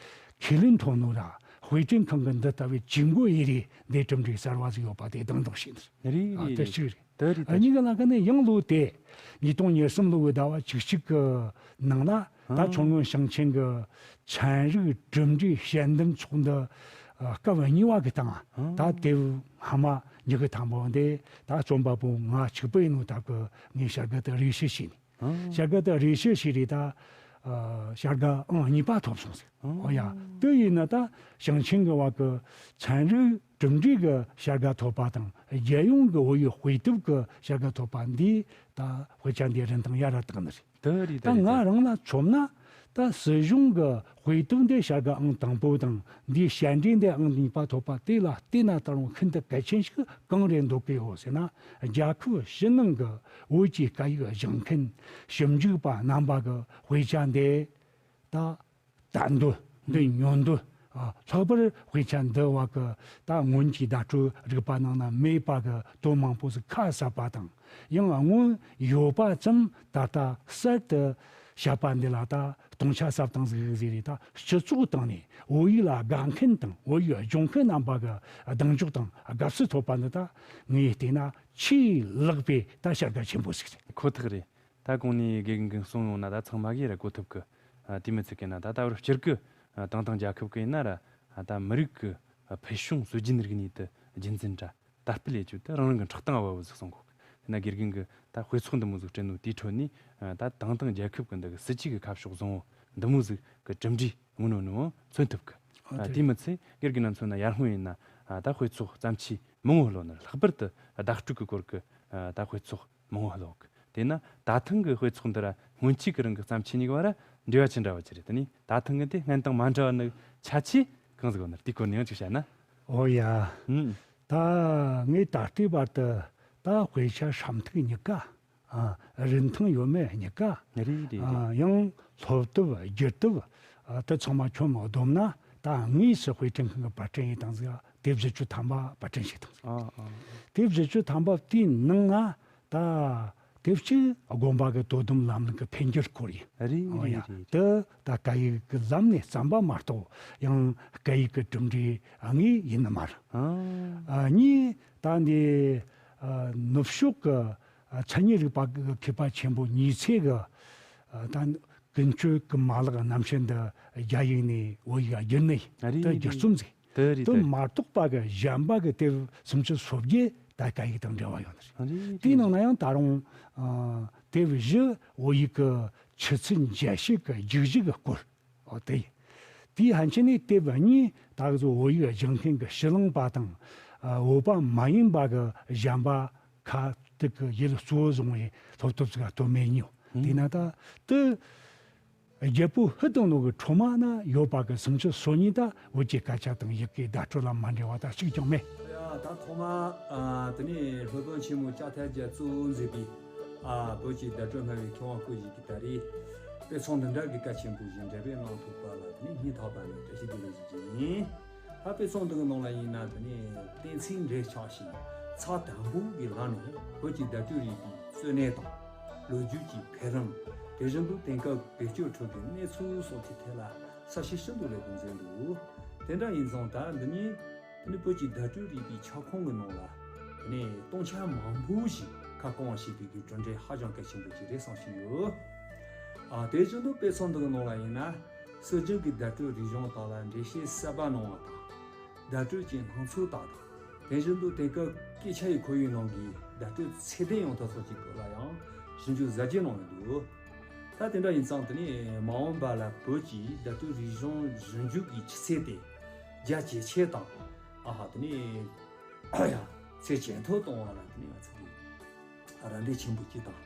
ཁས་ལེན་ཐོབ་ནོ་ར། དཔེ་སྐྲུན་ཁང་གི་འདི་ལྟ་བུའི་ཇུས་འགོད་ཡེ་རེ་འདི་གྲུབ་འབྲས་གསར་བ་ཟིག་ཡོད་པ་དེ་གདེང་འདོགས་བྱས་ནི། རེད་ཨ་རེད་དེ་རེད། གཅིག་རེད། དེ་རེད་དེ་ཨ་རེད། གཉིས་ཀ་ལ་ཁ་ནས་ཡང་ལོ་དེ་ཉིས་སྟོང་ཉེར་གསུམ་ལོ་གི་ཟླ་བ་བཅུ་གཅིག་གི་ནང་ལ་ད་ཨང་མཚོ་སྔོན་ཞིང་ཆེན་གི་ཚན་རིག་གྲུབ་འབྲས་དཔྱད་འདེམས་ཚོགས་འདུ་ཨ་སྐབས་གཉིས་པ་གི་སྟེང་ཨང་ད་དེབ་སྔ་མ་ཉི་ཤུ་ཐམ་པོ་འདི་ད་རྩོམ་པ་པོ་ང་གཅིག་པུ་ཡིན་ནོ་སྟབས་གི་ངས་བྱ་དགའ་དེ་རེ་ཞུ་བྱས་ནི། ཨང་། བྱ་དགའ་དེ་རེ་ཞུ་བྱས་རེད་ད། ཨ། བྱ་དགའ་ཨང་གཉིས་པ་ཐོབ་སོང་ཟེར། ཨང་། འོ་ཡ། དེ་ཡིན་ན་ད་ཞིང་ཆེན་གྱི་བར་གྱི་ཚན་རིག་གྲུབ་འབྲས་ཀྱི་བྱ་དགའ་ཐོབ་པ་དང་། རྒྱལ་ཡོངས་ཀྱི་བོད་ཡིག་དཔེ་དེབ་ཀྱི་བྱ་དགའ་ཐོབ་པ་འདིས་ད་དཔེ་ཆ་འདིའི་རིན་ཐང་ཡར་ར་བཏང་ནི་རེད། དེ་རེད། ད་དེ་རེད། ང་རང་ལ་མཚོན་ན། ད་སྲིད་གཞུང་གི་དཔེ་དེབ་འདི་བྱ་དགའ་ཨང་དང་པོ་དང་། འདིའི་བཤད་འབྲས་འདི་ཨང་གཉིས་པ་ཐོབ་པ་དེ་ལ་བལྟས་ན། ད་རུང་ཤིན་ཏུ་གལ་ཆེན་ཞིག་གང་རེད་འདོད་ཀྱི་ཡོད་ཟེར་ན། རྒྱལ་ཁབ་ཕྱི་ནང་གི་བོད་ཀྱི་སྐད་ཡིག་སྦྱང་མཁན་ཞིབ་འཇུག་པ་རྣམ་པ་གི་དཔེ་ཆ་འདི་ད་ལྟ་འདོད་འདི་ཉོ་འདོད། ཨ། ལྷག་པར་དཔེ་ཆ་འདི་བ་གི་ད་སྔོན་གྱི་བརྡ་སྤྲོད་རིག་པ་ནང་ན་མེད་པ་གི་དོན་མང་པོ་ཟིག་ཁ་གསབ་པ་དང་། ཡང་སྔོན་ཡོད་པ་ཙམ་ད་ལྟ་གསར་དུ་བཤད་པ་འདི་ལ་ད་སྟོང་ཆ་གསབ་སྟངས་ཟིག་ཟིག་རེད། ད་སྤྱི་ཚོགས་སྟེང་ནས་བོད་ཡིག་ལ་དགའ་མཁན་དང་བོད་ཡིག་སྦྱོང་མཁན་རྣམ་པ་གི་གདེང་འཇོག་དང་དགའ་བསུ་ཐོབ་པ་འདི་ད་ངས་བལྟས་ན་ཆེས་ལེགས་པའི་ད་བྱ་དགའ་ཆེན་པོ་ཟིག་རེད། ཁོ་ཐག་རེད། ད་གོང་ནས་དགེ་རྒན་གྱིས་གསུངས་ཡོང་ན། ད་ཚང་མ་གིས་ར་གོ་ཐུབ་གི། ཨ། དེ་མི་ཚད་གི་ན་ད་ད་བར་སྤྱིར་གི། ཨ། དང་དང་རྒྱལ་ཁབ་གི་ཡིན་ན་ར། ཨ། ད་མི་རིགས་གི། ཨ། ཕུལ་བྱུང་སྲོལ་རྒྱུན་རིག་གནས་དེ་རྒྱུན་འཛིན་དྲ་དར་སྤེལ་ཡེད་རྒྱུ་དེ་རང་རང་གི་ཕྲག་དང་བབ་བོ་ཟིག་གསུང་གོ། དེ་ན་དགེ་རྒན་གྱིས་ད་དཔེ་ཚོགས་འདི་མོ་ཟིག་བསྐྲུན་ནོ་དེའི་ཁྲོད་ནས། ཨ། ད་དང་དང་རྒྱལ་ཁབ་གི་འདི་གི་སྲིད་ཇུས་ཀྱི་ཁ་ཕྱོགས་བཟང་བོ་འདི་མོ་ཟིག་གི་གྲུབ་འབྲས་མངོན་ནོ་ནི་མཚོན་ཐུབ་གི། ཨ། ཨ། དེ་དེ་མི་ཚད་དགེ་རྒན་ན་མཚོན་ན་ཡར་སྔོན་ཡིན་ན། ཨ། ད་དཔེ་ཚོགས་བརྩམས་ཆོས་མང་བོ་ལོ་ནི། ལྷག་པར་དུ་བརྡ་སྤྲོད་ཀྱི་སྐོར་གྱི། ཨ། ད་དཔེ་ཚོགས་མང་བོ་ལོ་གི། དེས་ན་ད་ཐེངས་ཀྱི་དཔེ་ཚོགས་འདི་ར་སྔོན་ཆད་ཀྱི་རང་གི་བརྩམས་ཆོས་གཉིས་ཀྱི་བར་ར་འབྲེལ་བ་ཅི་འདྲ་བ་ཅི་རེད། དེ་ནས་ད་ཐེངས་ཀྱི་དེ་སྔོན་དང་མ་འདྲ་བ་ནི་ཁྱད་ཆོས་གང་ཟིག་ཡོད་ན། དེའི་སྐོར་ནས་ཡང་ཅིག་བཤད་ན། ཨོ་ཡ། ཨུམ། ད་ངས་ད་ལྟའི་བར་དུ་ད་དཔེ་ཆ་ཧྲ་ཐག་གཉིས་ཀ། ཨ། རིན་ཐང་ཡོད་མེད་གཉིས་ཀ། རེད་རེད་རེད། ཨ། ཡང་སློབ་དེབ་བསྒྱུར་དེབ། ཨ། དེ་ཚང་མ་ཁྱོན་མ་བསྡོམས་ན། ད་དངོས་སུ་དཔེ་སྐྲུན་མཁན་གྱིས་པར་སྐྲུན་ཡེད་བཏང་ཟིག་དེབ་བཞི་བཅུ་ཐམ་པ་པར་སྐྲུན་བྱས་བཏང་ཟིག་ཨ་ཨ། དེབ་བཞི་བཅུ་ཐམ་པ་དེའི་ནང་ན་ད་དེབ་གཅིག་དགོན་པ་གི་དོ་དམ་ལམ་ལུགས་ཀྱི་འཕེལ་འགྱུར་སྐོར་ཡིན། རེད་རེད། ཨོ་ཡ། རེད་རེད། དེ་ད་སྐད་ཡིག་གི་ལམ་ནས་བརྩམས་པ་མ་གཏོགས། ཡང་སྐད་ཡིག་གི་གྲུབ་འབྲས་དངོས་ཡིན་ནི་མ་རེད། ཨ། ཨ། གཉིས། ད་འདི། ཨ། ནུབ་ཕྱོགས་ཀྱི། ཨ། མཚན་ཉིད་རིག་པ་གི་མཁས་པ་ཆེན་པོ་ཉི་ཚེ་གིས། ཨ། ད་ཀུན་སྤྱོད་ཀྱི་མ་ལག་རྣམ་བཤད་འདི་རྒྱ་ཡིག་ནས་བོད་ཡིག་བསྒྱུར་ནི། རེད་དེ་རེད། བསྒྱུར་རྩོམ་ཟིག་དེ་རེད། དེ་དེ་མ་གཏོགས་པ་གི་གཞན་པ་གི་དེབ་སུམ་ཅུ་སོ་བརྒྱད་ད་སྐད་ཡིག་དང་འབྲེལ་བ་ཡོད་ནི་རེད། རེད་དེའི་རེད། ནང་ན་ཡང་ད་རུང་། ཨ། དེབ་བཞི་བོད་ཡིག་གི་ཆུ་ཚད་འཇལ་བྱེད་ཀྱི་རྒྱུགས་གཞི་གི་སྐོར། ཨོ་དེ། དེའི་ཕན་ཆད་ནས་དེབ་གཉིས་ད་གཟོད་བོད་ཡིག་སྦྱང་མཁན་གྱི་ཕྱི་གླིང་པ་དང་། ཨ། བོད་པ་མ་ཡིན་པ་གི་གཞན་པ་ཁ་ཐུག་གི་ཡིད་གཙོ་བོ་བཟུང་བའི་སློབ་དེབ་ཟིག་ག་བཏོན་མེད་ཉོ། ཨང་། དེས་ན་ད་དེ་རྒྱལ་པོ་ཧི་དང་ནོ་གི་ཁྲོམ་ན་ཡོད་པ་གི་སུམ་ཅུ་སོ་གཉིས་ད་བོད་ཀྱི་སྐད་ཆ་དང་ཡི་གེའི་བརྡ་སྤྲོད་ལ་མ་འབྲེལ་བ་ད་གཅིག་ཀྱང་མེད། ཡ། ད་ཐོག་མ། ཨ། དེ་ནས་སློབ་དཔོན་ཆེན་མོ་ལྕགས་ཐར་རྒྱ་གཙོ་བོ་མཛད་པའི། ཨ། བོད་ཀྱི་བརྡ་སྤྲོད་སྨྲ་བའི་མཁས་དབང་སྐུ་བཞི་གིས་ད་རེས་དཔེ་ཚོགས་འདི་འདྲ་གི་གལ་ཆེན་པོ་ཞིག་འགྲེམས་སྤེལ་གནང་ཐུབ་པ་ལ་དེ་ནས་སྙིང་ཐག་པ་ནས་བཀྲ་ཤིས་བདེ་ལེགས་ཞུ་རྒྱུ་ཡིན། ད་དཔེ་ཚོགས་འདི་གི་ནང་ལ་ཡིན་ན། དེ་ནས་གཏན་ཚིགས་འབྲེལ་ཆགས་ཤིང་ཚགས་དམ་པོ་གི་ལམ་ནས་བོད་ཀྱི་བརྡ་སྤྲོད་རིག་པའི་གཙོ་གནད་དང་། ལོ་རྒྱུས་ཀྱི་འཕེལ་རིམ། དེ་བཞིན་དུ་དེང་སྐབས་བེད་སྤྱོད་ཁྲོད་ཀྱི་གནས་ཚུལ་སོགས་ཀྱི་ཐད་ལ་གསལ་བཤད་ཤིན་ཏུ་ལེགས་པོ་མཛད་འདུག་དེ་འདྲ་ཡིན་ཙང་ད་འདི་ནི། དེ་ནི་བོད་ཀྱི་བརྡ་སྤྲོད་རིག་པའི་ཁྱབ་ཁོངས་ཀྱི་ནང་ལ། དེ་ནས་སྟོང་ཆ་མང་པོ་ཞིག་ཁ་སྐོང་བ་བྱེད་པའི་གི་གྲུབ་འབྲས་ཧ་ཅང་གལ་ཆེན་པོ་ཅིག་རེད་བསམ་བཞིན་ཡོད། ཨ། དེ་བཞིན་དུ་དཔེ་ཚོགས་འདི་གི་ནང་ལ་ཡིན་ན། སྲོལ་རྒྱུན་གྱི་བརྡ་སྤྲོད་རིག་གཞུང་དག་ལ་འགྲེལ་བཤད་གསར་པ་གནང་བ་དང་། བརྡ་སྤྲོད་ཀྱི་སྣང་ཚུལ་དག་དང་། དེ་བཞིན་དུ་དེང་སྐབས་སྐད་ཆ་ཡི་ཁོར་ཡུག་ནང་གི་བརྡ་སྤྲོད་ཚད་ལྡན་ཡོང་ཐབས་སོགས་ཀྱི་སྐོར་ལ་ཡང་ཞིབ་འཇུག་གཟབ་རྒྱས་གནང་ཡོད་འདུག་ད་དེ་འདྲ་ཡིན་ཙང་དེ་ནས་མ་འོངས་པ་ལ་བོད་ཀྱི་བརྡ་སྤྲོད་རིག་གཞུང་ཞིབ་འཇུག་གི་ཆུ་ཚད་དེ་རྒྱ་ཇེ་ཆེ་དང་། ཨ་ཧ། དེ་ནས་ཚད་ཇེ་མཐོར་གཏོང་བ་ལ་དེ་ནས་ང་ཚོ་གི་རམ་འདེགས་ཆེན་པོ་ཅིག་དང་།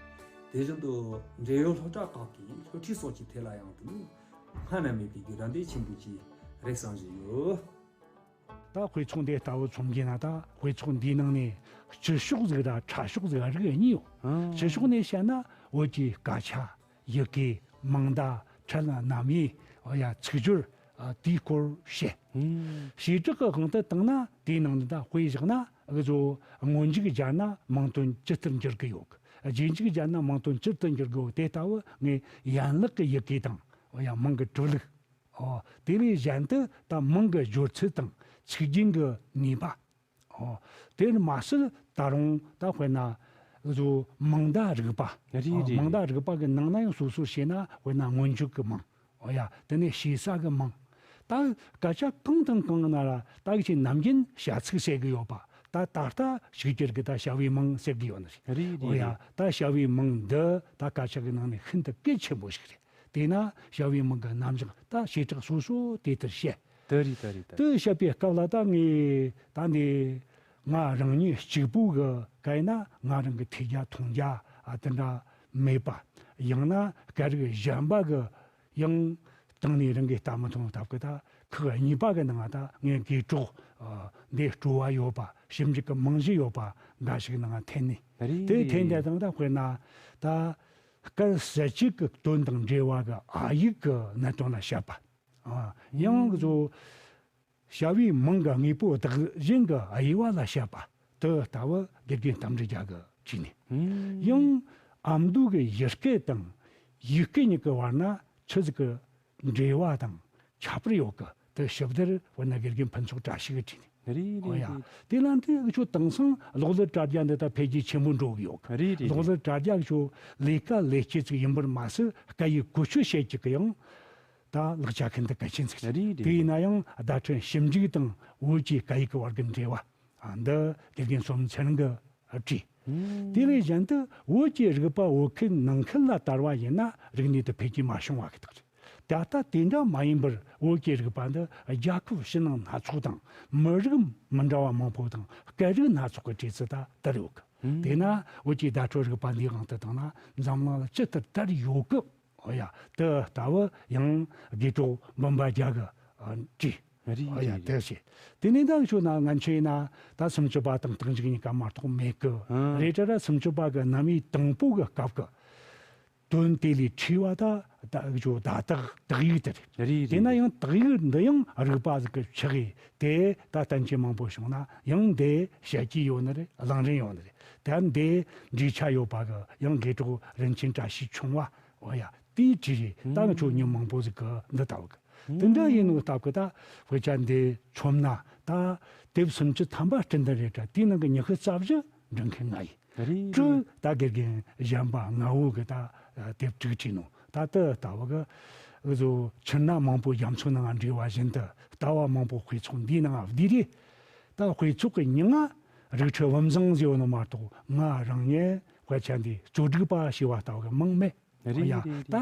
དེ་བཞིན་དུ་འབྲེལ་ཡོད་སློབ་གྲྭ་ཁག་གི་སློབ་ཁྲིད་སོགས་ཀྱི་ཐད་ལ་ཡང་དེ་ནས་སྔ་ན་མེད་པའི་གི་རམ་འདེགས་ཆེན་པོ་ཅིག་རེད་བསམ་བཞིན་ཡོད། ད་དཔེ་ཚོགས་འདི་ལྟ་བུ་མཚོན་གྱི་ན། ད་དཔེ་ཚོགས་འདིའི་ནང་ནས་སྤྱི་ཤོག་ཟིག་ར་ཕྲ་ཤོག་ཟིག་ར་རིགས་གཉིས་ཡོད། ཨང་། སྤྱི་ཤོག་ནས་བཤད་ན་བོད་ཀྱི་སྐད་ཆ། ཡི་གེ། མིང་བརྡ། ཁྲལ། རྣམ་དབྱེ། ཨོ་ཡ། ཚིག་སྦྱོར། ཨ། དེའི་སྐོར་བཤད། ཨང་། བྱེ་བྲག་གི་དབང་དུ་བཏང་ན། དེའི་ནང་དུ་ད་དཔེ་བཞག་ན། འུ་ཚོ་སྔོན་འཇུག་སྦྱར་ན་མིང་དོན་ཇི་ལྟར་འགྱུར་གི་ཡོད། རྗེས་འཇུག་སྦྱར་ན་མིང་དོན་ཇི་ལྟར་འགྱུར་གི་ཡོད། དེ་ལྟ་བུ་ངས་ཡན་ལག་གི་ཡི་གེ་དང་། ཨོ་ཡ། མིང་གི་གྲུབ་ལུགས། ཨོ། དེ་ལས་གཞན་དུ་ད་མིང་གི་སྦྱོར་ཚུལ་དང་ཚིག་རྒྱན་གྱི་ནུས་པ། ཨོ། དེར་མ་ཟད་ད་རུང་ད་དཔེར་ན་འུ་ཚོ་མིང་བརྡ་རིག་པ། རེད། ཨོ། རེད། མིང་བརྡ་རིག་པ་གི་ནང་ན་ཡང་སོ་སོར་བཤད་ན། དཔེར་ན་སྔོན་འཇུག་གི་མིང་། ཨོ་ཡ། དེ་ནས་ཞེ་ས་གི་མིང་། ད་སྐད་ཆ་གང་དང་གང་ན་ར་ད་གི་ཆེ་ནམ་རྒྱུན་བྱ་ཚིག་ཟེར་གི་ཡོད་པ། ད་ད་ལྟ་ཕྱུག་གྱུར་གི་ད་བྱ་བའི་མིང་ཟེར་གི་ཡོད་ནི་རེད། རེད། རེད། ཨོ་ཡ། རེད། ད་བྱ་བའི་མིང་འདི་ད་སྐད་ཆ་གི་ནང་ནས་ཤིན་ཏུ་གལ་ཆེན་པོ་ཞིག་རེད། དེས་ན་བྱ་བའི་མིང་གི་རྣམ་གཞག་ད་བྱེ་བྲག་སོ་སོ་དེ་ལྟར་བཤད། དེ་རེད། དེ་རེད། དེ་དེ་བཤད་པའི་སྐབས་ལ་ད་ངས་ད་འདི་ང་རང་ཉིད་གཅིག་པུ་གི་སྐད་ན་ང་རང་གི་ཐོས་རྒྱ་མཐོང་རྒྱ་ཨ་དེ་འདྲ་མེད་པ། ཡང་ན་སྐད་རིགས་གཞན་པ་གི་ཡང་སྟེང་ནས་རང་གིས་ལྟ་མི་ཐུབ་སྟབས་ཀྱིས་ད་ཁག་གཉིས་པ་གི་ནང་ད་ངས་དགེ་གྲོགས་ཨ་འདི་སྤྲོ་བ་ཡོད་པ། ཞིབ་འཇུག་གི་རྨང་གཞི་ཡོད་པ་འགའ་ཞིག་ནང་འཐེན་ནས། རེད། དེ་འཐེན་རེད། དེ་དང་ད་དཔེར་ན་ད་སྐད་གསལ་བྱེད་ཀྱི་དོན་དང་འབྲེལ་བ་གི་ཨ་ཡིག་གི་གནད་དོན་ལ་བཤད་པ། ཨ་ཡང་གི་ཚོ་བྱ་བའི་མིང་གི་དངོས་པོ་བདག་གཞན་གྱི་དབྱེ་བ་ལ་བཤད་པ་དེ་ལྟ་བུ་དགེ་རྒན་རྟ་མགྲིན་རྒྱལ་གྱིས་བྲིས་ནས། ཨུམ། ཡང་ཨ་མདོ་གི་ཡུལ་སྐད་དང་ཡུལ་སྐད་གཉིས་ཀྱི་བར་ན་ཆི་ཟིག་གི་འབྲེལ་བ་དང་ཁྱད་པར་ཡོད་གི། དེ་ཞིབ་བསྡུར་བོད་ན་དགེ་རྒན་ཕུན་ཚོགས་བཀྲ་ཤིས་ཀྱིས་བྲིས་ནས། རེད། ཨོ་ཡ། རེད། རེད། དེ་ལ་འདི་ཁྱོད་དེང་སང་གློག་ཀླད་དྲ་རྒྱ་འདི་ད་འཕེལ་རྒྱས་ཆེན་པོ་འགྲོ་གི་ཡོད་གི། རེད། རེད། གློག་རེད། ཀླད་དྲ་རྒྱ་ཁྱོད་ལས་ཀ་ལས་སྤྱད་ཅིག་ཡིན་པར་མ་ཟད་སྐད་ཡིག་བཀོལ་སྤྱོད་བྱེད་ཅིག་གི་ཡང་ད་ལག་ཆ་མཁན་དེ་གལ་ཆེན་ཟིག་རེད། རེད། དེ་ཡིན་ན་ཡང་བརྡ་འཕྲིན་ཞིབ་འཇུག་དང་བོད་ཀྱི་སྐད་ཡིག་གི་བར་གྱི་འབྲེལ་བ། ཨ་འདི་དགེ་རྒན་བསོད་ནམས་ཚེ་རིང་གིས་བྲིས། ཨུམ། དེ་ལས་གཞན་དུ་བོད་ཀྱི་རིག་པ་བོད་ཁུལ་ནང་ཁུལ་ལ་དར་བ་ཡིན་ན་རིག་གནས་དེ་འཕེལ་རྒྱས་མ་བྱུང་བ་གི་དག་རེད། ད་ལྟ་དེ་འདྲ་མ་ཡིན་པར་བོད་ཀྱི་རིག་པ་འདི་རྒྱལ་ཁབ་ཕྱི་ནང་སྣ་ཚོགས་དང་མི་རིགས་མི་འདྲ་བ་མང་པོ་དང་སྐད་རིགས་སྣ་ཚོགས་ཀྱི་གྲས་སུ་ད་དར་ཡོད་གི། ཨུམ། དེས་ན་བོད་ཀྱི་བརྡ་སྤྲོད་རིག་པ་འདིའི་དབང་དུ་བཏང་ན་འཛམ་གླིང་ལ་ཇི་ལྟར་དར་ཡོད་གི། ཨོ་ཡ། དེ་ལྟ་བུ་ཡང་དགེ་གྲོགས་འབུམ་པ་རྒྱལ་གྱིས་ཨ་བྲིས། རེད། ཨོ་ཡ། རེད། དེ་བྱས། དེ་ནས་ད་ཁྱོད་ན་ང་ཚོས་ན་ད་སུམ་ཅུ་པ་དང་རྟགས་འཇུག་གཉིས་ཀ་མ་གཏོགས་མེད་གི། ཨང་། རེད་དྲ་ར་སུམ་ཅུ་པ་གི་རྣམ་དབྱེ་དང་པོ་གི་སྐབས་ཀྱི་དོན་དེ་ལས་འཁྲུལ་བ་ད་ད་ཁྱོད་བརྡ་དག་དག་ཡིག་དེ་རེད། རེད། དེས་ན་རེད། ཡང་དག་ཡིག་འདི་ཡང་རིག་པ་ཟིག་གི་ཕྱག་གིས་དེ་ད་བསྟན་བཅོས་མང་པོ་བྱུང་ན་ཡང་འདི་བཤད་རྒྱུ་ཡོད་ནི་རེད། གླེང་རིན་ཡོད་ནི་རེད། ད་འདི་འབྲེལ་ཆ་ཡོད་པ་གི་ཡང་དགེ་གྲོགས་རིན་ཆེན་བཀྲ་ཤིས་ཆུང་བ། ཨོ་ཡ། དེའི་གྲས་རེད། ད་ང་ཚོ་མྱི་མང་པོ་ཟིག་གི་འདི་ལྟ་བུ་གི། དེ་འདྲ་ཡིན་ནོ་སྟབས་གི་ད་དཔེ་ཆ་འདི་ཆོམ་ན་ད་དེབ་སུམ་ཅུ་ཐམ་པ་སྤྲིན་ལྡན་རེད་དྲ་དེའི་ནང་གི་ཉི་ཤུ་རྩ་བཞི་འབྲི་མཁན་ང་ཡིན། རེད། དྲུག་རེད། ད་དགེ་རྒན་གཞན་པ་ལྔ་བོ་གི་ད་དེབ་དྲུག་བྲིས་ནོ། ད་དེ་ལྟ་བུ་གི་འུ་ཚོ་ཕྱིར་ན་མང་པོ་རྒྱ་མཚོ་ནང་འདྲེས་པ་བཞིན་དུ་ལྟ་བ་མང་པོ་དཔེ་ཚོགས་འདིའི་ནང་བསྡུས་རེད། ད་དཔེ་ཚོགས་ཀྱི་མྱིང་ང་རིག་འཕྲུལ་བུམ་བཟང་ཟེར་བ་ནོ་མ་གཏོགས་ང་རང་ཉིད་དཔེ་ཆ་འདི་གཙོ་སྒྲིག་པ་ཞེས་པ་ལྟ་བུ་གི་མིང་མེད། རེད། ཡ། རེད། རེད། ད་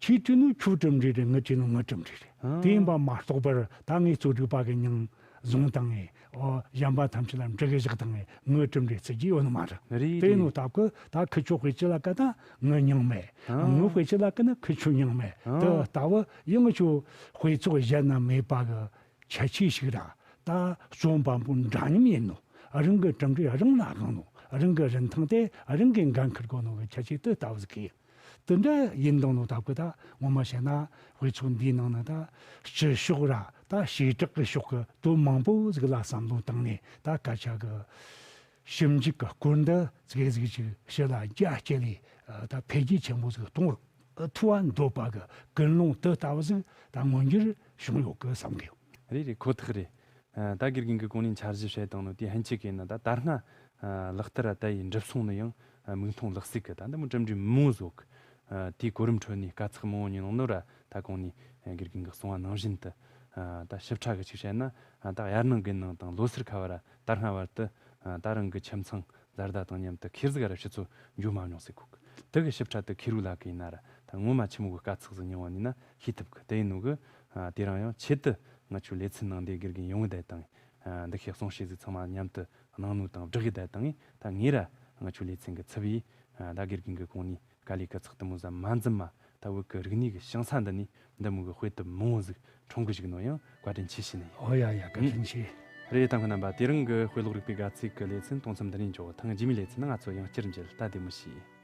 ཁྱེད་བྲིས་ནོ་ཁྱོད་གྲུབ་འབྲས་རེད། ངས་བྲིས་ནོ་ངའི་གྲུབ་འབྲས་རེད། ཨང་། དེ་ཡིན་པ་མ་གཏོགས་པར་ད་ངས་གཙོ་སྒྲིག་པ་གི་མྱིང་བཟུང་བཏང་ངས་ཨོ་གཞན་པ་ཐམས་ཅད་ལ་འབྲི་གི་བཞག་བཏང་ངས་ངའི་གྲུབ་འབྲས་བརྩི་རྒྱུ་ཡོད་ནི་མ་རེད། རེད། དེ་རེད། ནོ་སྟབས་གི་ད་ཁི་ཆོ་དཔེ་ཆ་ལ་ཀ་ད་ངའི་མྱིང་མེད། ཨང་། ངའི་དཔེ་ཆ་ལ་ཀ་ན་ཁི་ཆོའི་མྱིང་མེད། ཨང་། དེ་ལྟ་བུ་ཡང་ཆོ་དཔེ་ཚོགས་གཞན་ན་མེད་པ་གི་ཁྱད་ཆོས་ཤིག་ར། ད་རྩོམ་པ་པོ་འདྲ་མཉམ་ཡིན་ནོ། རང་གི་གྲུབ་འབྲས་རང་ལ་དབང་ནོ། རང་གི་རིན་ཐང་དེ་རང་གིས་འགན་འཁུར་དགོས་ནོ་གི་ཁྱད་ཆོས་དེ་ལྟ་བུ་ཟིག་གི་ཡིན། དེ་འདྲ་ཡིན་དང་ནོ་སྟབས་གི་ད་ངོ་མ་བཤད་ན་དཔེ་ཚོགས་འདིའི་ནང་ན་ད་སྤྱི་ཕྱོགས་ར་ད་བྱེ་བྲག་གི་ཕྱོགས་གི་དོན་མང་པོ་ཟིག་ལ་བསམ་བློ་བཏང་ནས་ད་སྐད་ཆ་གི་ཞིབ་འཇུག་གི་སྐོར་འདི་ཟིག་ཟིག་ཅིག་ཕྱི་ལ་རྒྱ་སྐྱེད་ལས་ད་འཕེལ་རྒྱས་ཆེན་པོ་ཟིག་གཏོང་ཐུབ་པ་འདོད་པ་གི་ཀུན་སློང་དེ་ལྟ་བུ་ཟིག་ད་མངོན་འགྱུར་བྱུང་ཡོད་གི་བསམ་གི་ཡོད། རེད་རེད། ཁོ་ཐག་རེད། ཨ། ད་དགེ་རྒན་གྱིས་གོང་ནས་འཆར་གཞི་བཤད་བཏང་ནོ་དེ་ཕན་ཆད་གི་ཡིན་ན་ད་ད་སྔ་ཨ་ལག་བསྟར་ད་ཡི་འགྲུབ་སོང་ནི་ཡང་ཨ་མིག་མཐོང་ལག་ཟིག་གི་ད་འདི་མོ་གྲུབ་འབྲས་མང་བོ་ཟིག་ཡོད་གི། ཨ་དེའི་གོ་རིམ་ཁྲོད་ནས་དཀའ་ཚེགས་མང་བོ་ཡིན་ནོ་ར། ད་གོང་ནས་ཨ་དགེ་རྒན་གྱིས་གསུངས་པ་ནང་བཞིན་དུ་ཨ་ད་ཞིབ་ཕྲ་གི་ཅིག་བཤད་ན་ཨ་ད་དབྱར་གནང་དགུན་གནང་དང་ལོ་སར་ཁ་བ་ར་ད་སྔ་བར་དུ་ཨ་ད་རང་གི་ཁྱིམ་ཚང་བཟའ་ཟླ་དང་མཉམ་དུ་ཁེར་ཟིག་ར་ཕྱི་ཚོ་འགྱོ་མ་མྱོང་ཟེར་གོ་གི། དེ་གི་ཞིབ་ཕྲ་དེ་ཁེར་རོ་ལ་གི་ཡིན་ན་ར་ད་ངོ་མ་ཆི་མོ་གི་དཀའ་ཚེགས་ཟིག་མྱངས་པ་ཡིན་ན་ཤེས་ཐུབ་གི། དེ་ཡིན་ནོ་གི། ཨ་དེ་རིང་ཡང་ཆེད་དུ་ང་ཆོའི་ལེ་ཚན་ནང་འདི་དགེ་རྒན་ཡོང་གི་བསྡད་དང་། ཨ་འདི་ཤེས་གསུང་བཤད་ཟིག་ཚང་མ་མཉམ་དུ་གནང་ནོ་དང་བསྒྲགས་གི་བསྡད་དང་། ད་ངས་ར་ང་ཆོའི་ལེ་ཚན་གི་ཚབ་ཡིས་ཨ་ད་དགེ་རྒན་གི་གོང་ནས་དཀའ་ལས་དཀའ་ཚེགས་དེ་མོ་ཟ་མ་འཛེམ་མ་ད་བོད་གི་རིག་གནས་གི་ཞིང་ས་འདི་ནས་འདི་མོ་གི་དཔེ་དེབ་མང་བོ་ཟིག་འཁྲུངས་གི་བཞུགས་ནོ་ཡང་བཀའ་དྲིན་ཆེ་ཞུ་ནི་ཡིན། ཨོ་ཡ་ཡ། བཀའ་དྲིན་ཆེ། རེད། ད་ཁོ་རྣམ་པ་དེ་རིང་གི་དཔེ་ཀློག་རིག་པའི་དགའ་ཚིག་གི་ལེ་ཚན་དུམ་མཚམས་འདི་ནས་འཇོག། ཐེངས་རྗེས་མའི་ལེ་ཚན་ནང་ང་ཚོ་ཡང་བསྐྱར་མཇལ། ད་བདེ་མོ་བྱོས།